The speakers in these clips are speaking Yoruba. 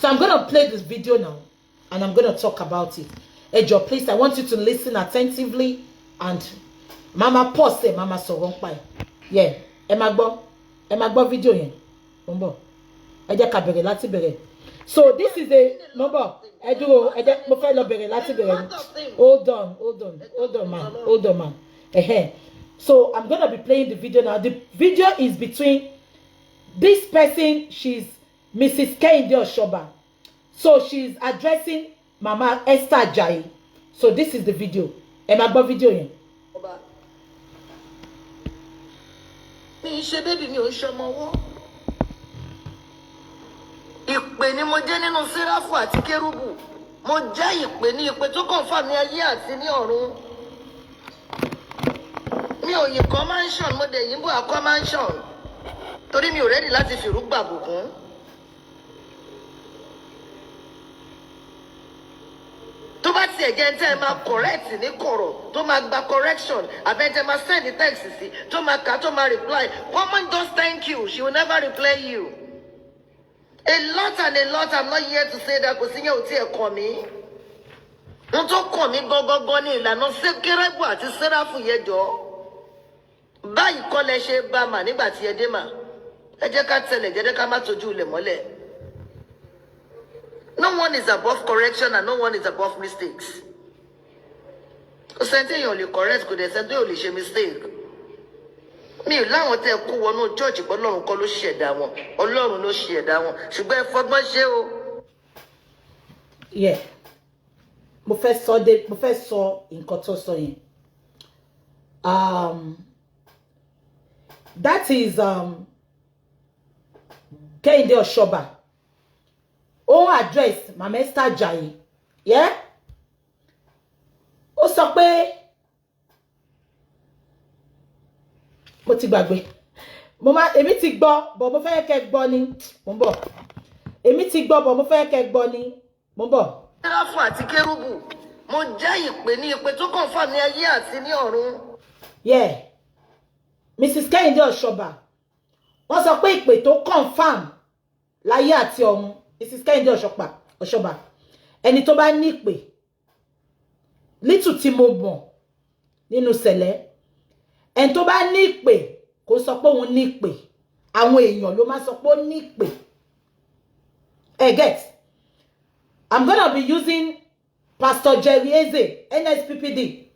So I'm gonna play this video now and I'm gonna talk about it. Ẹ jọ̀ọ́, please, I want you to listen attentively and mama pause ẹ, mama sọ̀rọ̀ ń pa ẹ̀. Yeah, ẹ máa gbọ́, ẹ máa gbọ́ fídíò yẹn. Mo ń bọ̀, ẹ jẹ́ ká bẹ̀rẹ̀ láti bẹ̀rẹ̀. So this is a number. Ẹ dúró, ẹ jẹ́ mo fẹ́ lọ bẹ̀rẹ̀ láti bẹ̀rẹ̀ ni. Hold on, hold on, hold on, man, hold on, man. Ẹ̀hẹ́n. So I'm gonna be playing the video now. The video is between this person, she's Mrs. Kehinde Oshoba. So she's addressing Mama Esther Ajayi. So this is the video. Ẹ máa gbọ́ video yẹn. Ọba mi ń ṣe baby, mi ò ń ṣọmọ ọwọ́. Ìpè ni mo jẹ́ nínú Séráfù àti Kérúbù. Mo jẹ́ ìpè ní ìpè tó confirm ní ayé àti ní ọ̀run. Mi ò yìn kọ́ mansion, mo dẹ̀ yìn bò àkọ́ mansion, torí mi ò ready láti fìrú gbàbùkún. Tó bá tiẹ̀ jẹ́ tẹ́ ẹ máa correct ní kọ̀rọ̀, tó máa gba correction, àbẹ́ tẹ́ máa send text sí, tó máa kà, tó máa reply, woman, just thank you, she will never reply you. A lot and a lot, I'm not here to say that kò sí yẹn, ò tiẹ̀ kàn mí. N tó kàn mí gangan ní ìlànà Kérúbù àti Séráfù yẹn. Jọ báyìí kọ́ lẹ ṣe bá mà nígbà tí ẹ dé mà. Ẹ jẹ́ ká tẹlẹ̀ jẹ́jẹ́, ká má tójú ilẹ̀ mọ́lẹ̀. No one is above correction and no one is above mistakes. Kò sẹ́ni tí èèyàn lè correct, kò dẹ̀ sẹ́ni tí èèyàn lè ṣe mistake. Mi ò láwọn tẹ́ ẹ kó wọnú church pé Ọlọ́run kọ́ ló ṣẹ̀dá wọn, Ọlọ́run ló ṣẹ̀dá wọn, ṣùgbọ́n ẹ fọgbọ́n ṣe o. Yeah. Mo fẹ́ sọ dé, mo fẹ́ sọ nǹkan tó sọ yẹn. That is Kehinde Oshoba. Ó ń address Mama Esther Ajayi. Yeah? Ó sọ pé mo ti gbàgbé. Mo máa, èmi ti gbọ́, but mo fẹ́ kẹ́ gbọ́ ni. Mo ń bọ̀. Èmi ti gbọ́, but mo fẹ́ kẹ́ gbọ́ ni. Mo ń bọ̀. Séráfù àti Kérúbù, mo jẹ́ ìpè ní ìpè tó confirm ní ayé àti ní ọ̀run. Yeah. Mrs. Kehinde Oshoba. Wọ́n sọ pé ìpè tó confirm láyé àti ọ̀run. Mrs. Kehinde Oshoba. Oshoba. Ẹni tó bá ní ìpè. Little tí mo mọ̀ nínú sẹ̀lẹ̀. Ẹni tó bá ní ìpè kò sọ pé òun ní ìpè. Àwọn èèyàn ló máa sọ pé ó ní ìpè. Ẹ get. I'm gonna be using Pastor Jerry Eze, NSPPD,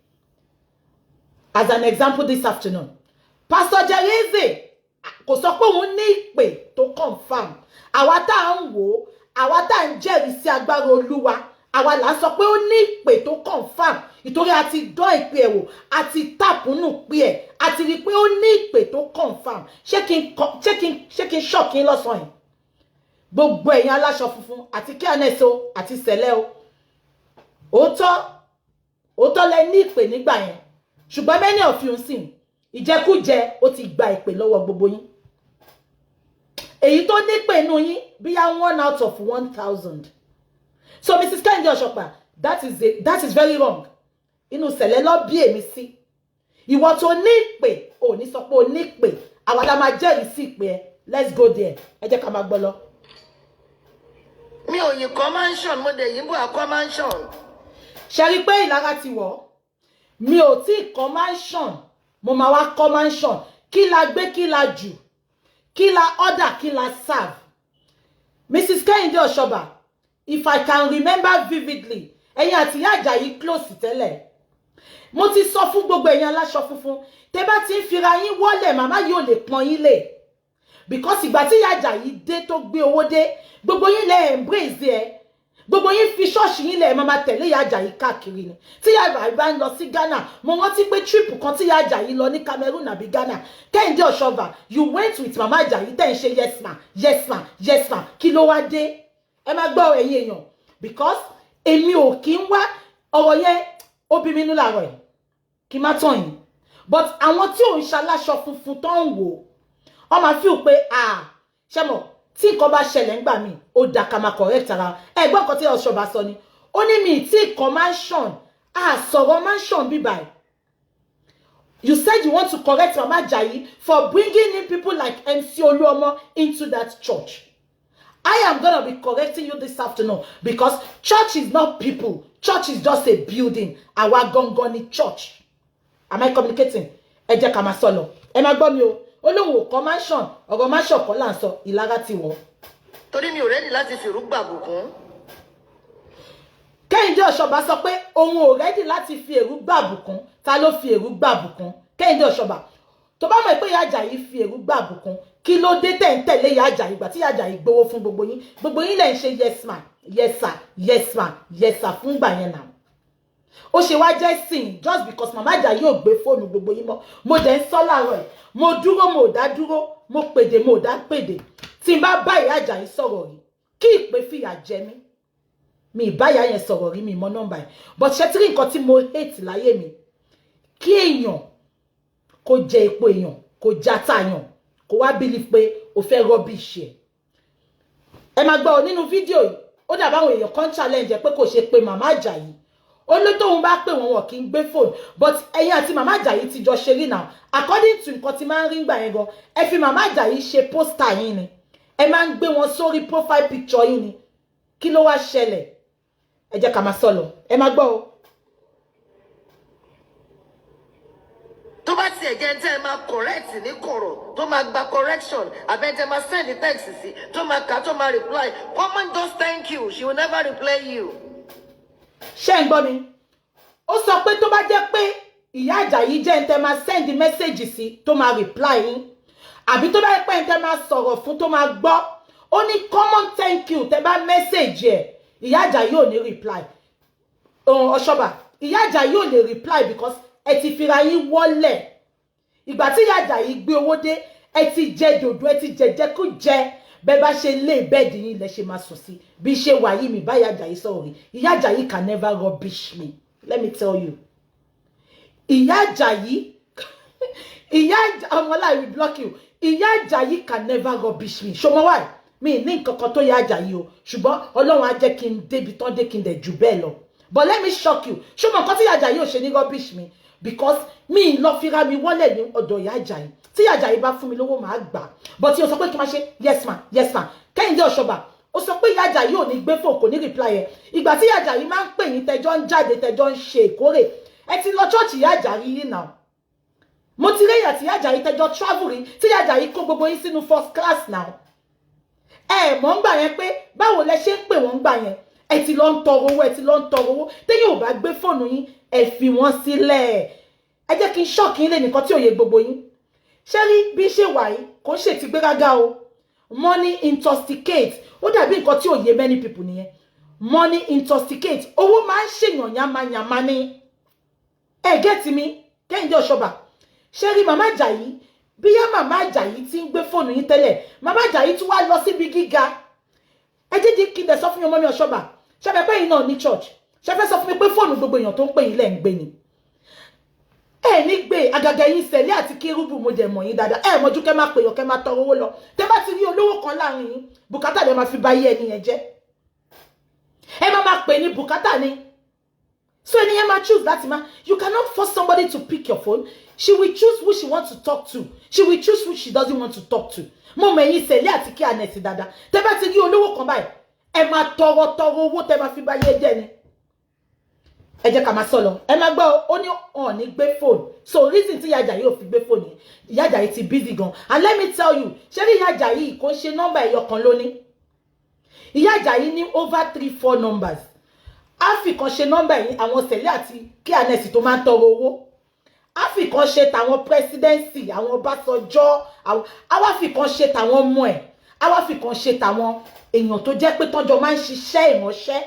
as an example this afternoon. Pastor Jerry Eze kò sọ pé òun ní ìpè tó confirm. Àwa tá à ń wò ó, àwa tá à ń jẹ́rìí sí agbára Olúwa, àwa là ń sọ pé ó ní ìpè tó confirm, ìtorí a ti dán ìpè ẹ̀ wò, a ti tàpùnù pé ẹ̀, a ti rí i pé ó ní ìpè tó confirm. Ṣé kí n shock yín lọ́sàn-án yìí? Gbogbo ẹ̀yin aláṣọ funfun àti kíánẹ́sì o àti sẹ̀lẹ̀ o, òótọ́ òótọ́ lẹ ní ìpè nígbà yẹn, ṣùgbọ́n many of you sìn ìjẹkújẹ, ó ti gba ìpè lọ́wọ́ gbogbo yín. Èyí tó nípè inú yín bíyá 1 out of 1,000. So Mrs. Kehinde Oshoba, that is very wrong. Inú sẹ̀lẹ̀ lọ bí èmi sí. Ìwọ tó ní ìpè ò ní sọ pé o ní ìpè, àwa la máa jẹ́rìí sí ìpè ẹ. Let's go there. Ẹ jẹ́ ká máa gbọ́ lọ. Mi ò yìn kọ́ mansion, mo dẹ̀ yìn bò àkọ́ mansion. Ṣe rí i pé ìlara ti wọ̀? Mi ò tí ì kọ́ mansion, mo máa wá kọ́ mansion. Kí la gbé, kí la jù, kí la order, kí la serve? Mrs. Kehinde Oshoba, if I can remember vividly, ẹ̀yin àti ìyá Àjàyí close tẹ́lẹ̀. Mo ti sọ fún gbogbo ẹ̀yin aláṣọ funfun, tẹ́ bá ti ń fira yín wọ́lẹ̀, màmá yìí ò lè pọ́n yín lè, because ìgbà tí ìyá Àjàyí dé, tó gbé owó dé, gbogbo yín lẹ embrace ẹ, gbogbo yín fi ṣọ́ọ̀ṣì yín lẹ̀, máa tẹ̀lé ìyá Àjàyí káàkiri ni. Tí ìyá Àjàyí bá ń lọ sí Ghana, mo rántí pé trip kan tí ìyá Àjàyí lọ ní Cameroon àbí Ghana, Kehinde Oshoba, you went with Mama Àjàyí, tẹ̀ ń ṣe yes ma, yes ma, yes ma. Kí ló wá dé? Ẹ máa gbọ́, ẹ̀yin èèyàn, because èmi ò kí ń wá ọ̀rọ̀ yẹn, ó bí mi nú làárọ̀ yìí, kí má tàn yín, but àwọn tí ò ń ṣaláṣọ funfun tó ń wò ó, máa feel pé, ah, ṣé mo tí nǹkan bá ṣẹlẹ̀ ńgbà míì, ó dá ká máa correct ara ẹ. Gbọ́ nǹkan tí Ọ̀ṣọ́ba sọ ni. Ó ní mi tí kọ́ mansion, a sọ̀rọ̀ mansion bíbá ẹ̀. You said you want to correct Mama Ajayi for bringing in people like MC Oluomo into that church. I am gonna be correcting you this afternoon because church is not people. Church is just a building. Àwa gangan ni church. Am I communicating? Ẹ jẹ́ ká máa sọ lọ. Ẹ máa gbọ́ mi o. Ó lóun ò kọ́ mansion, ọ̀rọ̀ mansion kọ́ là ń sọ, ìlara ti wọ̀. Torí mi ò ready láti fìrú gbàbùkún. Kẹ́hìndé Ọ̀ṣọ́bà sọ pé òun ò ready láti fi èrú gbàbùkún. Ta ló fi èrú gbàbùkún? Kẹ́hìndé Ọ̀ṣọ́bà, tó bá mọ̀ pé Ìyá Àjàyí fi èrú gbàbùkún, kí ló dé tẹ̀ ń tẹ̀lé Ìyá Àjàyí? Ìgbà tí Ìyá Àjàyí gbowó fún gbogbo yín, gbogbo yín lẹ̀ ń ṣe yes ma, yes sir, yes ma, yes sir fún gbà yẹn náà. Ó ṣe wá jẹ́ sìn just because Màmá Àjàyí ò gbé fóònù gbogbo yín mọ́? Mo dẹ̀ ń sọ láàárọ̀ ẹ̀, mo dúró, mo ò dá dúró, mo pèdè, mo ò dá pèdè. Tí n bá bá Ìyá Àjàyí sọ̀rọ̀ rí, kí ìpè fìyà jẹ mí. Mi ìbá ìyá yẹn sọ̀rọ̀ rí, mi mọ nọ́mbà yẹn, but ṣe tí rí nǹkan tí mo hate láyé mi, kí èèyàn kó jẹ epo èèyàn, kó jata èèyàn, kó wá believe pé o fẹ́ rubbish ẹ̀. Ẹ máa gbọ́ nínú fídíò yìí, ó dàbí àwọn èèyàn kan challenge ẹ pé kò ṣe pé Màmá Àjàyí. Ó ló tóun bá pè wọ́n, wọ́n kì í gbé fóònù, but ẹ̀yin àti Màmá Àjàyí ti jọ ṣe rí náà. According to nǹkan tí máa ń rí gbà yẹn gan, ẹ fi Màmá Àjàyí ṣe poster yín ni, ẹ máa ń gbé wọn sórí profile picture yín ni. Kí ló wá ṣẹlẹ̀? Ẹ jẹ́ ká máa sọ lọ, ẹ máa gbọ́ o. Tó bá tiẹ̀ jẹ́ tẹ́ ẹ máa correct ní kọ̀rọ̀, tó máa gba correction, àbẹ́ tẹ́ máa send text sí, tó máa kà, tó máa reply, common just thank you, she will never reply you. Ṣé ń gbọ́ mi? Ó sọ pé tó bá jẹ́ pé Ìyá Àjàyí jẹ́ ń tẹ́ máa send message sí, tó máa reply yín, àbí tó bá jẹ́ pé ń tẹ́ máa sọ̀rọ̀ fún, tó máa gbọ́, ó ní common thank you tẹ́ bá message ẹ̀, Ìyá Àjàyí ò ní reply. Ọ̀ṣọ́bà, Ìyá Àjàyí ò lè reply because ẹ ti fira yín wọ́lẹ̀. Ìgbà tí Ìyá Àjàyí gbé owó dé, ẹ ti jẹ dòdò, ẹ ti jẹjẹ kú jẹ. Bẹ́ẹ̀ bá ṣe lé bẹ́ẹ̀dì yín lẹ ṣe máa sùn sí. Bí ṣe wà yìí, mi bá Ìyá Àjàyí sọ̀rọ̀ rí. Ìyá Àjàyí can never rubbish me, let me tell you. Ìyá Àjàyí, Ìyá ọmọlá, I will block you. Ìyá Àjàyí can never rubbish me. Ṣọmọ wáyé mi ní nǹkan kan tó yá Àjàyí o, ṣùgbọ́n Ọlọ́run á jẹ́ kí n débi tán dé, kí n dẹ̀ jù bẹ́ẹ̀ lọ. But let me shock you. Ṣọmọ nǹkan tí Ìyá Àjàyí ò ṣe ní rubbish mi? Because mi lọ fira mi wọ́lẹ̀ ní ọ̀dọ̀ Ìyá Àjàyí. Tí Ìyá Àjàyí bá fún mi lówó, màá gbà, but tí o sọ pé kí n máa ṣe yes ma, yes ma. Kẹ́hìndé Ọ̀ṣọ́bà, ó sọ pé Ìyá Àjàyí ò ní gbé fóònù, kò ní reply ẹ̀. Ìgbà tí Ìyá Àjàyí máa ń pè yín, tẹjọ́ ń jáde, tẹjọ́ ń ṣe ìkórè, ẹ ti lọ church Ìyá Àjàyí yìí náà. Mo ti rí ìyà tí Ìyá Àjàyí tẹjọ́ travel rí, tí Ìyá Àjàyí kó gbogbo yín sínú first class now. Ẹ mọ̀ ń gbà yẹn pé báwo lẹ ṣe ń pè wọ́n gbà yẹn? Ẹ ti lọ ń tọrọ owó, ẹ ti lọ ń tọrọ owó. Téyìn ò bá gbé fóònù yín, ẹ fi wọ́n sílẹ̀. Ẹ jẹ́ kí n shock yín lé nìkan tí ò yé gbogbo yín. Ṣé rí bí ṣe wà yìí, kò ń ṣe ti gbéraga o. Money intoxicate. Ó dàbí nǹkan tí ò yé many people nìyẹn. Money intoxicate. Owó máa ń ṣèyàn yamayama ní. Ẹ get mi? Kẹ́hìndé Ọ̀ṣọ́bà, ṣé rí Màmá Àjàyí, bíyá Màmá Àjàyí ti ń gbé fóònù yín tẹ́lẹ̀, Màmá Àjàyí tún wá lọ síbi gíga. Ẹ jẹ́jẹ́ kí n dẹ̀ sọ fún yín, ọmọ mi Ọ̀ṣọ́bà, ṣe fẹ́ pé yín náà ní church? Ṣe fẹ́ sọ fún mi pé fóònù gbogbo èèyàn tó ń pè yín lẹ́ ń gbé ni? Ẹ ní gbé. Àgàgà yín sẹ̀lẹ̀ àti kérúbù, mo dẹ̀ mọ̀ yín dáadáa. Ẹ mọ̀jú kẹ́ máa pèyàn, kẹ́ máa tọrọ owó lọ. Tẹ́ bá ti rí olówó kan láàrin yín, bùkátà lè máa fi ba ayé ẹni yẹn jẹ́. Ẹ máa máa pè ní bùkátà ni. So ẹni yẹn máa choose láti máa, you cannot force somebody to pick your phone. She will choose who she wants to talk to. She will choose who she doesn't want to talk to. Mo mọ̀ ẹ̀yin sẹ̀lẹ̀ àti kí anẹ̀sì dáadáa. Tẹ́ bá ti rí olówó kan báyìí, ẹ máa tọrọ tọrọ owó tẹ́ máa fi ba ayé jẹ́ ni. Ẹ jẹ́ ká máa sọ lọ. Ẹ máa gbọ́, ó ní ọ̀n ní gbé fóònù. So reason tí Ìyá Àjàyí ò fi gbé fóònù yẹn, Ìyá Àjàyí ti busy gan. And let me tell you, ṣé rí Ìyá Àjàyí, kò ń ṣe nọ́mbà ẹ̀yọ kan lóní. Ìyá Àjàyí ní over three four numbers. Á fi kan ṣe nọ́mbà yìí àwọn sẹ̀lẹ̀ àti kí anẹ́sì tó máa ń tọrọ owó, á fi kan ṣe tàwọn presidency, àwọn Ọbásanjọ́, á wá fi kan ṣe tàwọn ọmọ ẹ̀, á wá fi kan ṣe tàwọn èèyàn tó jẹ́ pé tọ́jọ́ máa ń ṣiṣẹ́ ìránṣẹ́.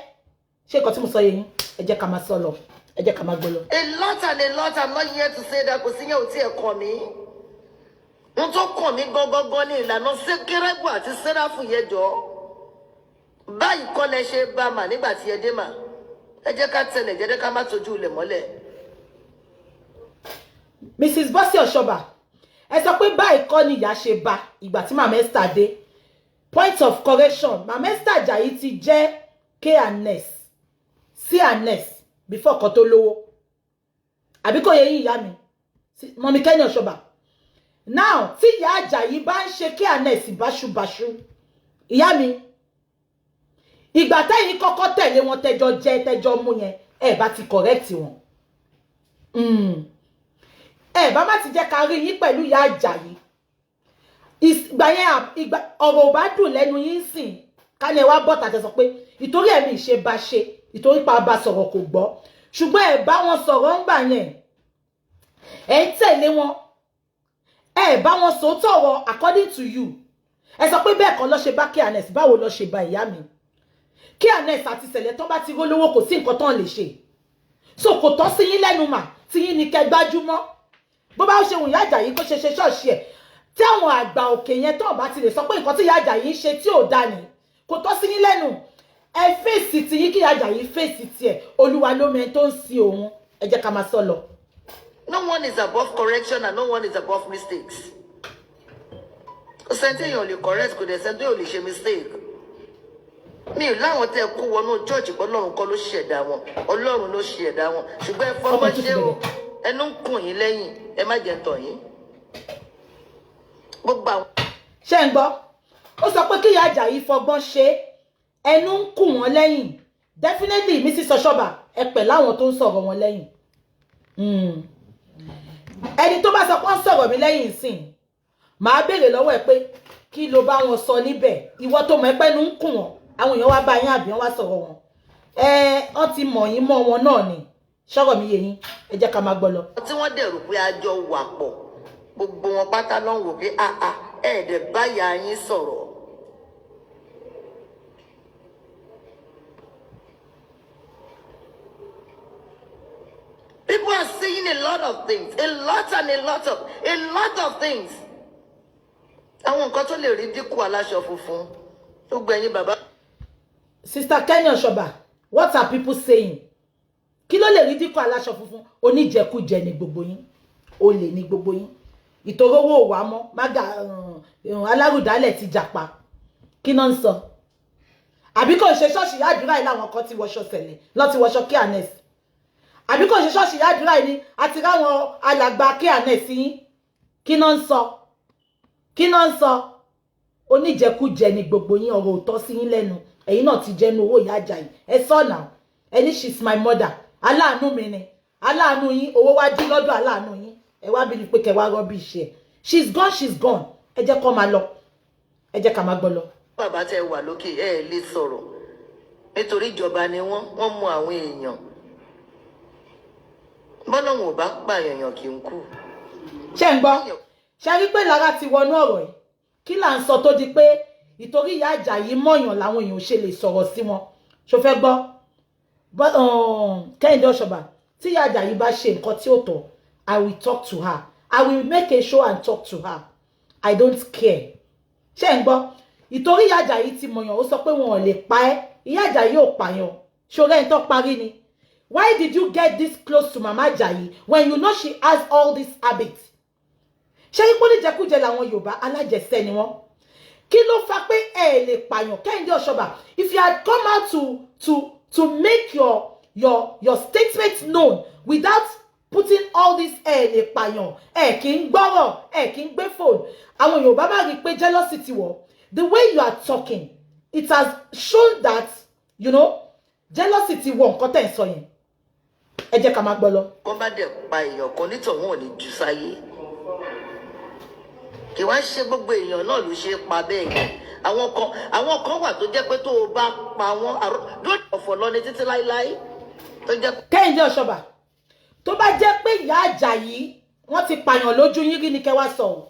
Ṣé nǹkan tí mo sọ yé yín? Ẹ jẹ́ ká máa sọ lọ, ẹ jẹ́ ká máa gbọ́ lọ. A lot and a lot. I'm not here to say that kò sí yẹn, ò tí ẹ̀ kàn mí. N tó kàn mí gangan ní ìlànà kérébù àti sẹ́ráfù yẹn jọ. Báyìí kọ́ lẹ ṣe bá mà nígbà tí ẹ dé mà. Ẹ jẹ́ ká tẹlẹ̀ jẹ́jẹ́, ká má tójú ilẹ̀ mọ́lẹ̀. Mrs. Bọ́sì Ọ̀ṣọ́bà, ẹ sọ pé báyìí kọ́ ni ìyá ṣe bá ìgbà tí Màmá Esther dé. Point of correction, Màmá Esther Ajayi ti jẹ́ K&S, C&S before kan tó lówó. Àbí kò yẹ yín, ìyá mi, Mummy Kẹ́ni Ọ̀ṣọ́bà? Now, tí Ìyá Àjàyí bá ń ṣe K&S báṣubàṣu, ìyá mi. Ìgbà tẹ́yìn kọ́kọ́ tẹ̀lé wọn, tẹ́jọ́ jẹ́ tẹ́jọ́ mú yẹn, ẹ bá ti correct wọn. Ẹ bá má ti jẹ́ ká rí yín pẹ̀lú ìyá Àjàyí ìgbà yẹn. Ìgbà ọ̀rọ̀ ò bá dùn lẹ́nu yín sìn ká ní ẹ wá bọ́ tàtẹ́ sọ pé ìtorí ẹ̀mí ìṣe bá ṣe, ìtorí pa bá sọ̀rọ̀ kò gbọ́. Ṣùgbọ́n ẹ bá wọn sọ̀rọ̀ ńgbà yẹn, ẹ ń tẹ̀lé wọn, ẹ bá wọn sòótọ́ ọ̀rọ̀. According to you, ẹ sọ pé bẹ́ẹ̀ kọ́ ló ṣe bá K&S. Báwo ló ṣe bá ìyá mi? K&S àti Sẹ̀lẹ̀ tán bá ti rólówó, kò sí nǹkan tán lè ṣe. So kò tọ́ sí yín lẹ́nu mà tí yín ní kẹ́ gbájúmọ́. Bó bá ṣe wùn ìyá Àjàyí kó ṣe ṣe ṣọ́ọ̀ṣì ẹ̀, tí àwọn àgbà òkè yẹn tán bá ti lè sọ pé nǹkan tí ìyá Àjàyí ń ṣe tí ò dá ni, kò tọ́ sí yín lẹ́nu. Ẹ fèsì tí yín, kí ìyá Àjàyí fèsì tiẹ̀. Olúwa ló mẹ́ni tó ń sin òun. Ẹ jẹ́ ká máa sọ lọ. No one is above correction and no one is above mistakes. Kò sẹ́ni tí èèyàn lè correct, kò dẹ̀ sẹ́ni tí èèyàn lè ṣe mistake. Mi ò láwọn tẹ́ ẹ kó wọnú church pé Ọlọ́run kọ́ ló ṣẹ̀dá wọn, Ọlọ́run ló ṣẹ̀dá wọn. Ṣùgbọ́n ẹ fọwọ́ Ọkọ̀ tó ti ṣe o, bẹ̀rẹ̀. ẹnu ń kùn yín lẹ́yìn, ẹ má jẹ́ ń tọ̀ yín. Gbogbo àwọn Ṣé ń gbọ́? Ó sọ pé kí ìyá Àjàyí fọgbọ́n ṣe, ẹnu ń kù wọ́n lẹ́yìn. Definitely, Mrs. Ọ̀ṣọ́bà, ẹ pẹ̀ láwọn tó ń sọ̀rọ̀ wọn lẹ́yìn. Ẹni tó bá sọ pé wọ́n sọ̀rọ̀ mi lẹ́yìn sìn, màá béèrè lọ́wọ́ ẹ pé kí ló bá wọn sọ níbẹ̀? Ìwọ tó mọ̀ ẹ́ pẹ́nu ń kù wọ́n, àwọn èèyàn wá bá yín àbí wọ́n wá sọ̀rọ̀ wọn, ẹ wọ́n ti mọ̀ yín mọ́ wọn náà ni. Ṣọ́rọ̀ mi yé yín? Ẹ jẹ́ ká máa gbọ́ lọ. Tí wọ́n dẹ̀rù pé a jọ wà pọ̀, gbogbo wọn pátá ló ń wò pé àà ẹ̀ẹ́dẹ̀ báyà yín sọ̀rọ̀. People are saying a lot of things, a lot and a lot of things. Àwọn nǹkan tó lè rí dínkù aláṣọ funfun tó gbẹ̀yìn bàbá. Sister Kenny Oshoba, what are people saying? Kí ló lè rí dínkù aláṣọ funfun? Oníjẹkújẹ ni gbogbo yín, olè ni gbogbo yín. Ìtòrówó ò wá mọ́, mága alárùdálẹ̀ ti jàpa. Kí náà ń sọ? Àbí kò ṣe ṣọ́ọ̀ṣì àdúrà yìí làwọn kan ti wọṣọ sẹ̀lẹ̀ lọ́ ti wọṣọ K&S? Àbí kò ṣe ṣọ́ọ̀ṣì àdúrà yìí ni àti ráwọn alàgbà K&S yín? Kí náà ń sọ? Kí náà ń sọ? Oníjẹkújẹ ni gbogbo yín. Ọ̀rọ̀ òótọ́ sí yín lẹ́nu. Ẹ̀yin náà ti jẹ́nu owó ìyá Àjàyí. Ẹ sọ̀nà ẹni, she's my mother, aláàánú mi ni. Aláàánú yín, owó wá dín lọ́dọ̀ aláàánú yín. Ẹ wá bí ni pé kẹ wá rọ́bì iṣẹ́. She's gone, she's gone. Ẹ jẹ́ kó máa lọ, ẹ jẹ́ ká máa gbọ́ lọ. Bàbá tẹ wà lókè, ẹ lè sọ̀rọ̀ nítorí ìjọba ni wọ́n. Wọ́n mú àwọn èèyàn bọ́lọ́hún ò bá pààyàn, èèyàn kì í kú. Ṣé ń gbọ́? Ṣe rí pé lára ti wọnú ọ̀rọ̀ yìí? Kí là ń sọ tó di pé ìtorí ìyá Àjàyí mọ̀yàn làwọn èèyàn ò ṣe lè sọ̀rọ̀ sí wọn? Ṣó fẹ́ gbọ́? Kẹ́hìndé Ọ̀ṣọ́bà, tí ìyá Àjàyí bá ṣe nǹkan tí ó tọ́, I will talk to her. I will make a show and talk to her. I don't care. Ṣé ń gbọ́? Ìtorí ìyá Àjàyí ti mọ̀yàn, ó sọ pé wọn ò lè pa ẹ́. Ìyá Àjàyí ò pààyàn. Ṣòro ẹni tó parí ni. Why did you get this close to Mama Ajayi when you know she has all these habits? Ṣé ipò níjẹkújẹ làwọn Yorùbá, alájẹsẹ ni wọn. Kí ló fa pé ẹ lè pààyàn? Kẹ́hìndé Ọ̀ṣọ́bà, if you had come out to make your statement known without putting all this ẹ lè pààyàn, ẹ kì í gbọ́rọ̀, ẹ kì í gbé fóònù, àwọn Yorùbá máa rí i pé jealousy ti wọ̀. The way you are talking, it has shown that jealousy ti wọ̀. Nǹkan tẹ̀ ń sọ yẹn, ẹ jẹ́ ká máa gbọ́ lọ. Kọ́ bá dẹ̀ pa èèyàn kan, nítòhún ò ní jù sáyé. Kì wá ṣe gbogbo èèyàn náà ló ṣe é pa bẹ́ẹ̀ yẹn. Àwọn kan wà tó jẹ́ pé tó o bá pa wọ́n lórí ọ̀fọ̀ lọ ní títí láéláé tó jẹ́. Kẹ́hìndé Ọ̀ṣọ́bà, tó bá jẹ́ pé ìyá Àjàyí wọ́n ti pààyàn lójú yín rí ni kẹ́ wá sọ o.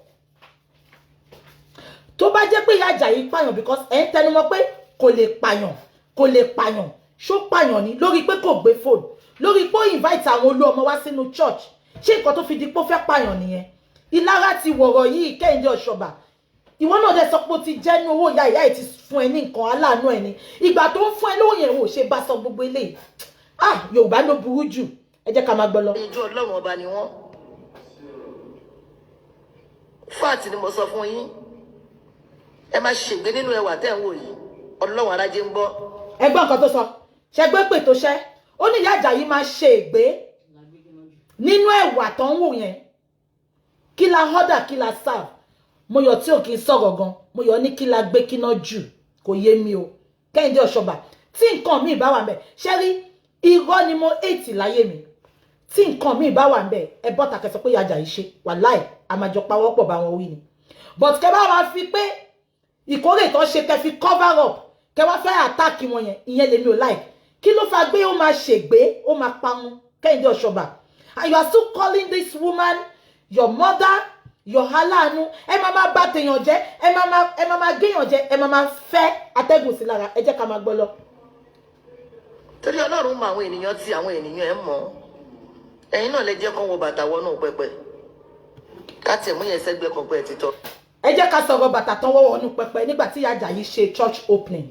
Tó bá jẹ́ pé ìyá Àjàyí pààyàn, because ẹ̀ ń tẹnumọ́ pé kò lè pààyàn, kò lè pààyàn, ṣó pààyàn ni? Lórí pé kò gbé fóònù, lórí pé ó invite àwọn olú ọmọ wá sínú church, ṣé nǹkan tó fi di pé ó fẹ́ pààyàn nìyẹn? Ìlara ti wọ̀rọ̀ yìí. Kẹ́hìndé Ọ̀ṣọ́bà, ìwọ náà dẹ̀ sọ pé ó ti jẹ́nu owó ìyá. Ìyá ẹ̀ ti fún ẹ ní nǹkan, aláàánú ẹ ní. Ìgbà tó ń fún ẹ lówó yẹn, ò ṣe bá sọ gbogbo eléyìí? Ah, Yorùbá ló burú jù. Ẹ jẹ́ ká máa gbọ́ lọ. Ìjọ Ọlọ́run ọba ni wọ́n. Fáàtì ni mo sọ fún yín, ẹ má ṣègbè nínú ẹwà tẹ́ ń wò yìí. Ọlọ́run arájé ń gbọ́. Ẹgbọ́n nǹkan tó sọ, ṣẹgbẹ́ pè tó ṣẹ́. Ó ní ìyá Àjàyí máa ṣe ègbé nínú ẹ̀wà tó ń wò yẹn. Kí la order, kí la serve? Mo yọ tí ò kí ń sọ̀rọ̀ gan. Mo yọ ní kí la gbé, kí náà jù, kò yé mi o. Kẹ́hìndé Ọ̀ṣọ́bà, tí nǹkan míì bá wà ń bẹ̀, ṣé rí irọ́ ni mo hate láyé mi. Tí nǹkan míì bá wà ń bẹ̀, ẹ bọ́ta kẹ́ sọ pé ìyá Àjàyí ṣe. Wàláì, a máa jọ pawọ́pọ̀ bá wọn wí ni. But kẹ́ bá wá fi pé ìkórè tó ṣe, kẹ́ fi cover up, kẹ́ wá fẹ́ attack wọn yẹn, ìyẹn lèmi ò like. Kí ló fa gbé? Ó máa ṣègbé, ó máa parun. Kẹ́hìndé Ọ̀ṣọ́bà, and you are still calling this woman your mother, your aláàánú. Ẹ máa máa bá tèèyàn jẹ́, ẹ máa máa géèyàn jẹ, ẹ máa máa fẹ́ atẹ́gùn sí lára. Ẹ jẹ́ ká máa gbọ́ lọ. Torí Ọlọ́run mọ àwọn ènìyàn tí àwọn ènìyàn ẹ̀ mọ̀. Ẹ̀yin náà lè jẹ́ kán wọ bàtà wọnú pẹpẹ, ká tiẹ̀ mú yẹn sẹ́gbẹ́ kan pé ẹ ti tọ́. Ẹ jẹ́ ká sọ̀rọ̀ bàtà tán wọ́wọ́ wọnú pẹpẹ nígbà tí ìyá Àjàyí ṣe church opening.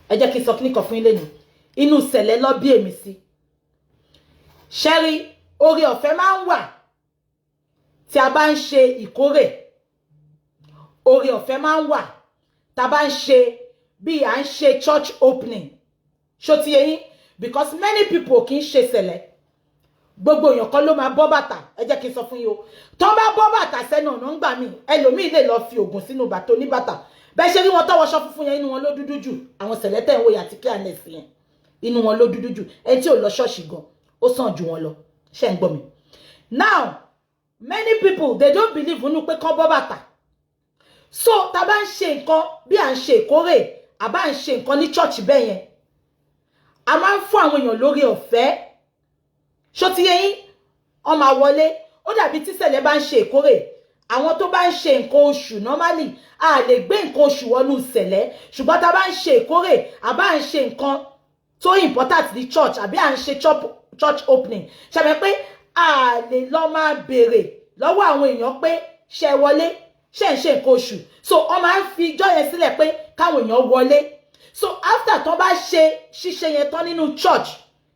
Ẹ jẹ́ kí n sọ kíní kan fún yín lẹ́nu. Inú sẹ̀lẹ̀ lọ bí èmi sí ṣẹ́rí, oore ọ̀fẹ́ máa ń wà tí a bá ń ṣe ìkórè. Oore ọ̀fẹ́ máa ń wà tá a bá ń ṣe bí à ń ṣe church opening. Ṣó ti yé yín? Because many people kì í ṣe sẹ̀lẹ̀. Gbogbo èèyàn kan ló máa bọ́ bàtà. Ẹ jẹ́ kí n sọ fún yín o, tó bá bọ́ bàtà sẹ́nu ọ̀nà ń gbà mí, ẹlòmíì lè lọ fi oògùn sínú bàtà oníbàtà. Bẹ́ẹ̀ ṣe rí wọn tọwọ́ṣọ funfun yẹn, inú wọn ló dúdú jù. Àwọn sẹ̀lẹ́tẹ̀ ń wòye àti kí ànẹ́sì yẹn, inú wọn ló dúdú jù. Ẹni tí ò lọ ṣọ́ọ̀ṣì gan, ó sàn ju wọn lọ. Ṣé ń gbọ́ mi? Now, many people, they don't believe nínú pé kán bọ́ bàtà. So tá a bá ń ṣe nǹkan bí à ń ṣe ìkórè, àbá ń ṣe nǹkan ní church bẹ́ẹ̀ yẹn, a máa ń fún àwọn èèyàn lórí ọ̀fẹ́. Ṣó ti yé yín? Wọ́n máa wọlé. Ó dàbí tíṣẹ̀lẹ̀ bá ń ṣe ìkórè, àwọn tó bá ń ṣe nǹkan oṣù, normally a lè gbé nǹkan oṣù wọnú ìṣẹ̀lẹ̀. Ṣùgbọ́n tá a bá ń ṣe ìkórè, àbá ń ṣe nǹkan tó important ní church, àbí à ń ṣe church opening, ṣàbẹ̀ pé a lè lọ máa béèrè lọ́wọ́ àwọn èèyàn pé ṣe wọlé, ṣe ń ṣe nǹkan oṣù. So wọ́n máa ń fi ijọ́ yẹn sílẹ̀ pé káwọn èèyàn wọlé. So after tó bá ṣe ṣíṣe yẹn tán nínú church,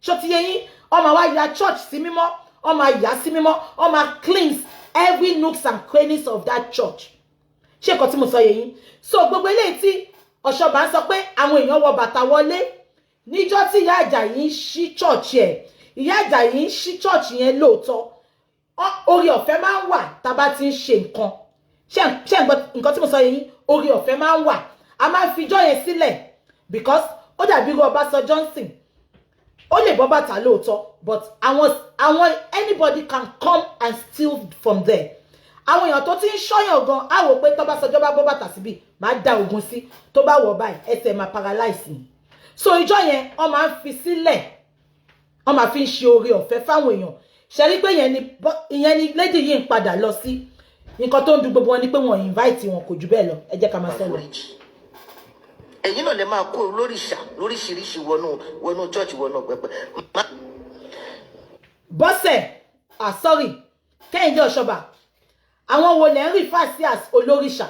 ṣó ti yé yín, wọ́n máa wá ya church sí mímọ́, wọ́n máa yà sí mímọ́, wọ́n máa cleanse every nooks and crannies of that church. Ṣé nǹkan tí mo sọ yé yín? So gbogbo eléyìí tí Ọ̀ṣọ́bà ń sọ pé àwọn èèyàn wọ bàtà wọlé níjọ́ tí ìyá Àjàyí ń ṣí church ẹ̀, ìyá Àjàyí ń ṣí church yẹn lóòótọ́, orí ọ̀fẹ́ máa ń wà tá a bá ti ń ṣe nǹkan. Ṣé nǹkan tí mo sọ yé yín? Orí ọ̀fẹ́ máa ń wà, a máa ń fijọ́ yẹn sílẹ̀, because ó dàbí irú Ọbásanjọ́ Johnson, ó lè bọ́ bàtà lóòótọ́, but àwọn anybody can come and steal from there. Àwọn èèyàn tó ti ń ṣọ́yàn gan á wò pé tọ́básanjọ́ bá bọ́ bàtà síbí, máa da oògùn sí, tó bá wọ̀ báyìí, ẹsẹ̀ máa paralyze ni. So ìjọ yẹn, wọ́n máa ń fi sílẹ̀, wọ́n máa fi ń ṣe oore ọ̀fẹ́ fáwọn èèyàn. Ṣe rí pé ìyẹn ni lady yìí ń padà lọ sí. Nǹkan tó ń dùn gbogbo wọn ni pé wọ́n invite wọn, kò jù bẹ́ẹ̀ lọ. Ẹ jẹ́ ká máa sọ lọ. Ẹ̀yin náà lè máa kó lóríṣà lóríṣiríṣi wọnú church, wọnú pẹpẹ. Bọ́sẹ̀, ah, sorry, Kẹ́hìndé Ọ̀ṣọ́bà, àwọn wo lẹ́ ń refer sí as olóríṣà?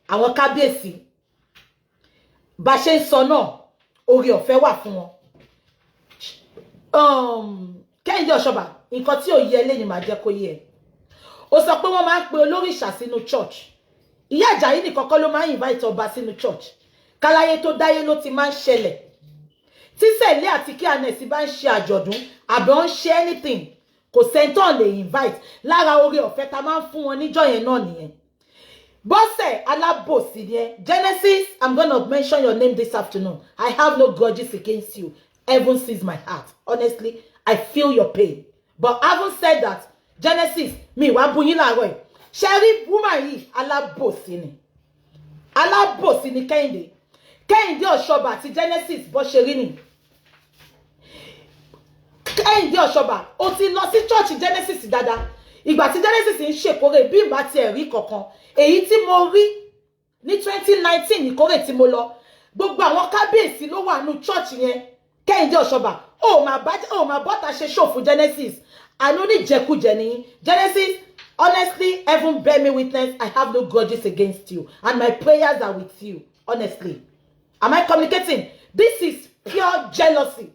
Àwọn kábíyèsí. Bá ṣe ń sọ náà, oore ọ̀fẹ́ wà fún wọn. Kẹ́hìndé Ọ̀ṣọ́bà, nǹkan tí ò yẹ lẹ́yìn máa jẹ́ kó yé ẹ. Ó sọ pé wọ́n máa ń pe olóríṣà sínú church. Ìyá Àjàyí nìkan kọ́ ló máa ń invite ọba sínú church. Káláyé tó dáyé ló ti máa ń ṣẹlẹ̀. Tí sẹ̀lẹ̀ àti kí anẹ̀sí bá ń ṣe àjọ̀dún àbí wọ́n ń ṣe anything, kò sẹ́ńtàn lè invite. Lára oore ọ̀fẹ́ ta máa ń fún wọn níjọ́ yẹn náà nìyẹn. Bọ́sẹ̀, alábòsí ni ẹ. Genesis, I'm gonna mention your name this afternoon. I have no grudges against you. Heaven sees my heart. Honestly, I feel your pain. But having said that, Genesis, mi wá bú yín láàárọ̀ yìí. Ṣe rí woman yìí, alábòsí ni. Alábòsí ni Kẹ́hìndé. Kẹ́hìndé Ọ̀ṣọ́bà àti Genesis, bó ṣe rí ni. Kẹ́hìndé Ọ̀ṣọ́bà, ó ti lọ sí church Genesis dáadáa. Ìgbà tí Genesis ń ṣèkórè, bí ìbá tiẹ̀ rí kankan, èyí tí mo rí ní 2019, ìkórè tí mo lọ, gbogbo àwọn kábíyèsí ló wà nínú church yẹn. Kẹ́hìndé Ọ̀ṣọ́bà, ó máa bọ́ta ṣe show fún Genesis. Àánú ní jẹkújẹ ní Genesis. Honestly, heaven bear me witness, I have no grudges against you and my prayers are with you. Honestly, am I communicating? This is pure jealousy.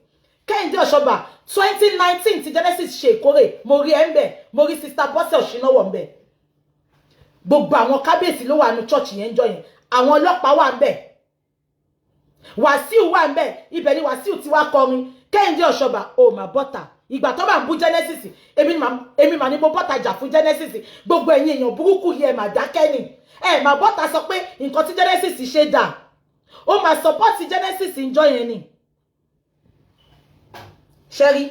Kẹ́hìndé Ọ̀ṣọ́bà, 2019 tí Genesis ṣe ìkórè, mo rí ẹ ń bẹ̀, mo rí Sister Bọ́sẹ̀ Òṣìnáwọ̀ ń bẹ̀. Gbogbo àwọn kábíyèsí ló wà ní church yẹn ń jọ yẹn. Àwọn ọlọ́pàá wà ń bẹ̀, Wàsíù wà ń bẹ̀. Ibẹ̀ ni Wàsíù ti wá kọrin. Kẹ́hìndé Ọ̀ṣọ́bà, ó mà bọ́tà. Ìgbà tó bá ń bú Genesis, èmi mà ní mo bọ́tà jà fún Genesis. Gbogbo ẹ̀yin èèyàn burúkú yìí, ẹ̀ mà dákẹ́ ni, ẹ̀ mà bọ́tà sọ pé nǹkan tí Genesis ṣe dà. Ó máa support Genesis ńjọ́ yẹn ni. Ṣe rí,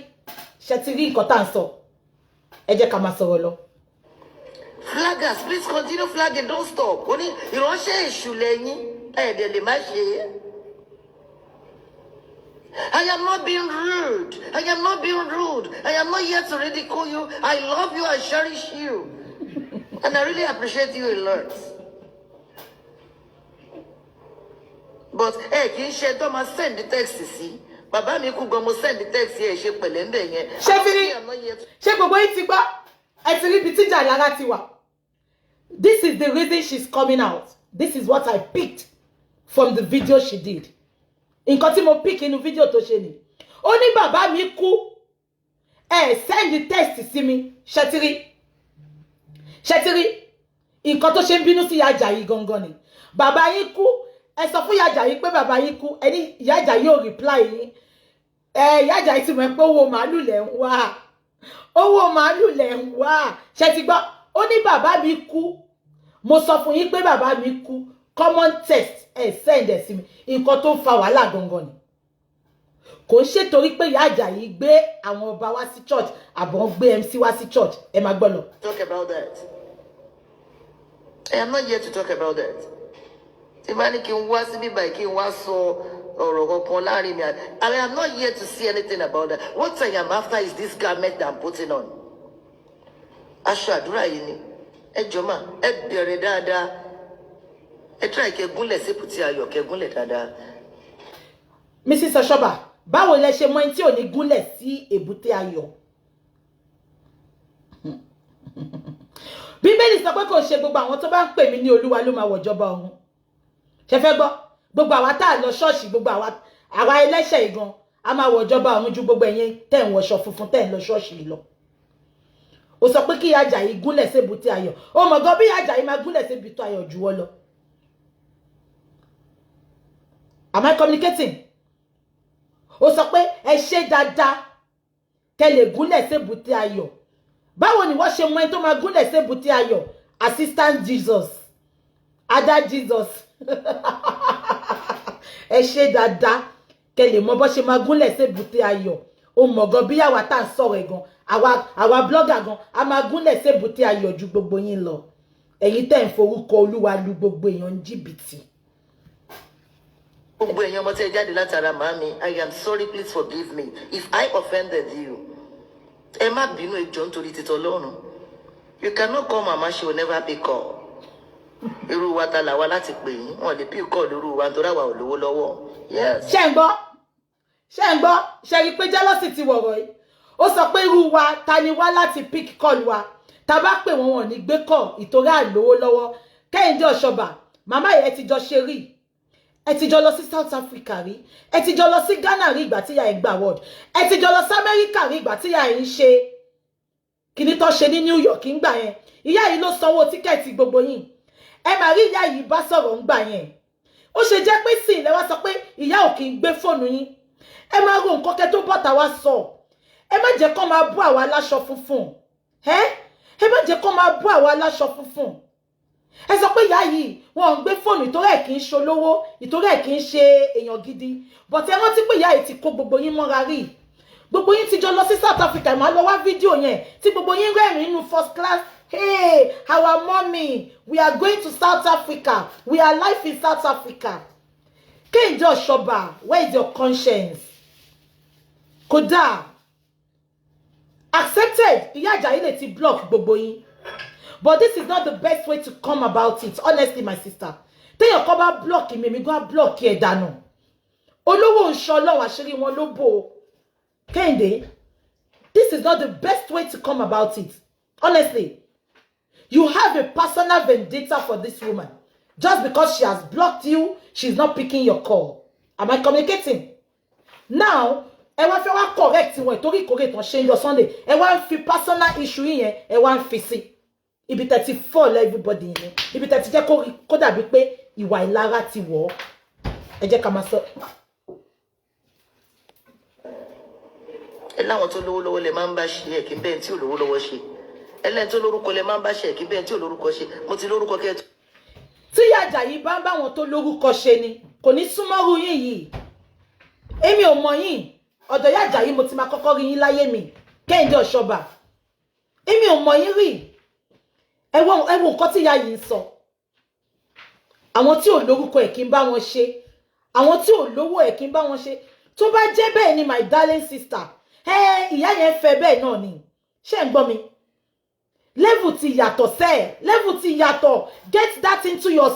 ṣe ti rí nǹkan tá à ń sọ? Ẹ jẹ́ ká máa sọ̀rọ̀ lọ. Flaggers, please continue flagging, don't stop. Ó ní ìránṣẹ́ èṣù lẹ́yìn, ẹ̀ẹ́dẹ̀ lè má ṣe é. I am not being rude. I am not being rude. I am not here to ridicule you. I love you. I cherish you. And I really appreciate you a lot. But ẹ kì í ṣe tó máa send text sí. Bàbá mi kú gan, mo send text, ẹ ṣe pẹ̀lẹ́ ń bẹ̀ yẹn. Ṣé ti rí? I am not here to Ṣé gbogbo yín ti gbọ́? Ẹ ti rí ibi tíjà lára ti wà. This is the reason she's coming out. This is what I picked from the video she did. Nǹkan tí mo pick inú fídíò tó ṣe ni, ó ní bàbá mi kú, ẹ send text sí mi. Ṣẹtiri, ṣẹtiri nǹkan tó ṣe ń bínú sí Ìyá Àjàyí gangan ni? Bàbá yín kú, ẹ sọ fún Ìyá Àjàyí pé bàbá yín kú, ẹ ní Ìyá Àjàyí ò reply yín. Ẹ Ìyá Àjàyí ti mọ̀ pé owó màálù lẹ̀ ń wá, owó màálù lẹ̀ ń wá. Ṣe ti gbọ́? Ó ní bàbá mi kú, mo sọ fún yín pé bàbá mi kú, common text ẹ send ẹ sí mi. Nǹkan tó ń fa wàhálà gangan ni. Kò ń ṣe torí pé Ìyá Àjàyí gbé àwọn ọba wá sí church àbọ̀ gbé MC wá sí church. Ẹ máa gbọ́ lọ. Talk about that. I am not here to talk about that. Tí bá ní kí n wá síbí báyìí, kí n wá sọ ọ̀rọ̀ kankan láàrin mi, I am not here to see anything about that. What I am after is this garment that I'm putting on. Aṣọ àdúrà yìí ni. Ẹ jọ̀ọ́ mà, ẹ bẹ̀rẹ̀ dáadáa. Ẹ try kẹ́ gúnlẹ̀ sépùtì ayọ̀, kẹ́ gúnlẹ̀ dáadáa. Mrs. Oshoba, báwo lẹ ṣe mọ ẹni tí ò ní gúnlẹ̀ sí èbúté ayọ̀? Bíbélì sọ pé kò ṣe gbogbo àwọn tó bá ń pè mí ní Olúwa ló máa wọ̀jọba ọ̀run. Ṣe fẹ́ gbọ́? Gbogbo àwa tá a lọ ṣọ́ọ̀ṣì, gbogbo àwa ẹlẹ́ṣẹ̀ yìí gan, a máa wọ̀jọba ọ̀run ju gbogbo ẹ̀yin tẹ̀ ń wọṣọ funfun, tẹ̀ ń lọ ṣọ́ọ̀ṣì yìí lọ. Ó sọ pé kí Ìyá Àjàyí gúnlẹ̀ sí èbúté ayọ̀. Ó mọ̀ gan bí Ìyá Àjàyí máa gúnlẹ̀ sí èbúté ayọ̀ jù ọ lọ. Am I communicating? Ó sọ pé ẹ ṣe dáadáa kẹ́ lè gúnlẹ̀ sí èbúté ayọ̀. Báwo ni wọ́n ṣe mọ ẹni tó máa gúnlẹ̀ sí èbúté ayọ̀? Assistant Jesus, Ada Jesus. Ẹ ṣe dáadáa kẹ́ lè mọ bó ṣe máa gúnlẹ̀ sí èbúté ayọ̀. Ó mọ̀ gan bí àwa tá à ń sọ̀rọ̀ ẹ̀ gan, àwa blogger gan, a máa gúnlẹ̀ sí èbúté ayọ̀ ju gbogbo yín lọ. Ẹ̀yin tẹ́ ń forúkọ Olúwa lu gbogbo èèyàn ní jìbìtì. Gbogbo ẹ̀yin ọmọ tí ẹ jáde látara màámi, I am sorry, please forgive me if I offended you. Ẹ má bínú, ẹ jọ̀ọ́, nítorí títọ́ Ọlọ́run. You cannot call mama, she will never pick call. Irú wa ta là wá láti pè yín? Wọn lè pick call irú wa nítorí àwa ò lówó lọ́wọ́. Yes. Ṣé ń gbọ́? Ṣé ń gbọ́? Ṣe rí i pé jealousy ti wọ̀rọ̀ yìí? Ó sọ pé irú wa ta ni wá láti pick call wa? Ta bá pè wọ́n, wọ́n ní gbé call ìtorí àlówó lọ́wọ́. Kẹ́hìndé Ọ̀ṣọ́bà, màmá yẹn, ti jọ ṣe rí, ẹ ti jọ lọ sí South Africa rí, ẹ ti jọ lọ sí Ghana rí ìgbà tí ìyá ẹ̀ gba award, ẹ ti jọ lọ sí America rí ìgbà tí ìyá ẹ̀ ń ṣe kíní tó ṣe ní New York ńgbà yẹn. Ìyá yìí ló sanwó ticket gbogbo yín. Ẹ máa rí ìyá yìí bá sọ̀rọ̀ ńgbà yẹn. Ó ṣe jẹ́ pé sì lẹ wá sọ pé ìyá ò kì í gbé fóònù yín? Ẹ máa ro nǹkan kẹ́ tó bọ́ta wá sọ. Ẹ má jẹ́ kó máa bú àwa aláṣọ funfun. Ẹ má jẹ́ kó máa bú àwa aláṣọ funfun. Ẹ sọ pé ìyá yìí, wọn ò ń gbé fóònù ìtorí ẹ̀ kì í ṣolówó, ìtorí ẹ̀ kì í ṣe èèyàn gidi. But ẹ rántí pé ìyá yìí ti kó gbogbo yín mọ́ra rí. Gbogbo yín ti jọ lọ sí South Africa. Máa lọ wá fídíò yẹn tí gbogbo yín rẹ́rìn nínú first class. "Hey, our mommy, we are going to South Africa, we are live in South Africa." Kẹ́hìndé Ọ̀ṣọ́bà, where is your conscience? Kódà accepted, Ìyá Àjàyí lè ti block gbogbo yín, but this is not the best way to come about it, honestly, my sister. Téèyàn kan bá block mi, èmi gan á block ẹ̀ dànù. Olówó ń ṣọ Ọlọ́run, àṣírí wọn ló bò ó. Kẹ́hìndé, this is not the best way to come about it, honestly. You have a personal vendetta for this woman. Just because she has blocked you, she's not picking your call. Am I communicating now? Ẹ wá fẹ́ wá correct wọn ìtorí ìkórè tán ṣe ń jọ Sunday. Ẹ wá ń fi personal issue yín yẹn, ẹ wá ń fi sí ibi tẹ́ ti fall everybody yẹn, ibi tẹ́ ti jẹ́ kó dàbí pé ìwà ìlara ti wọ̀ ọ́. Ẹ jẹ́ ká máa sọ. Ẹ láwọn tó lówó lọ́wọ́ lẹ máa ń bá ṣe, ẹ kí n bẹ́ẹ̀ tí ò lówó lọ́wọ́ ṣe. Ẹlẹ́ni tó lórúkọ lẹ máa ń bá ṣe, ẹ kí n bẹ́ẹ̀ tí ò lórúkọ ṣe. Mo ti lórúkọ kẹ́ ẹ tó. Tí Ìyá Àjàyí bá ń bá wọn tó lórúkọ ṣe ni. Kò ní súnmọ́rú yín yìí. Èmi ò mọ̀ yín. Ọ̀dọ̀ Ìyá Àjàyí mo ti máa kọ́kọ́ rí yín láyé mi. Kẹ́hìndé Ọ̀ṣọ́bà, èmi ò mọ̀ yín rí. Ẹ wo, ẹ wo nǹkan tí ìyá yìí ń sọ. Àwọn tí ò lórúkọ ẹ̀ kí n bá wọn ṣe, àwọn tí ò lówó ẹ̀ kí n bá wọn ṣe. Tó bá jẹ́ bẹ́ẹ̀ ni, my darling sister, ẹ ìyá yẹn fẹ́ bẹ́ẹ̀ náà ni. Ṣé ń gbọ́ mi? Level ti yàtọ̀ sẹ́ẹ̀, level ti yàtọ̀. Get that into your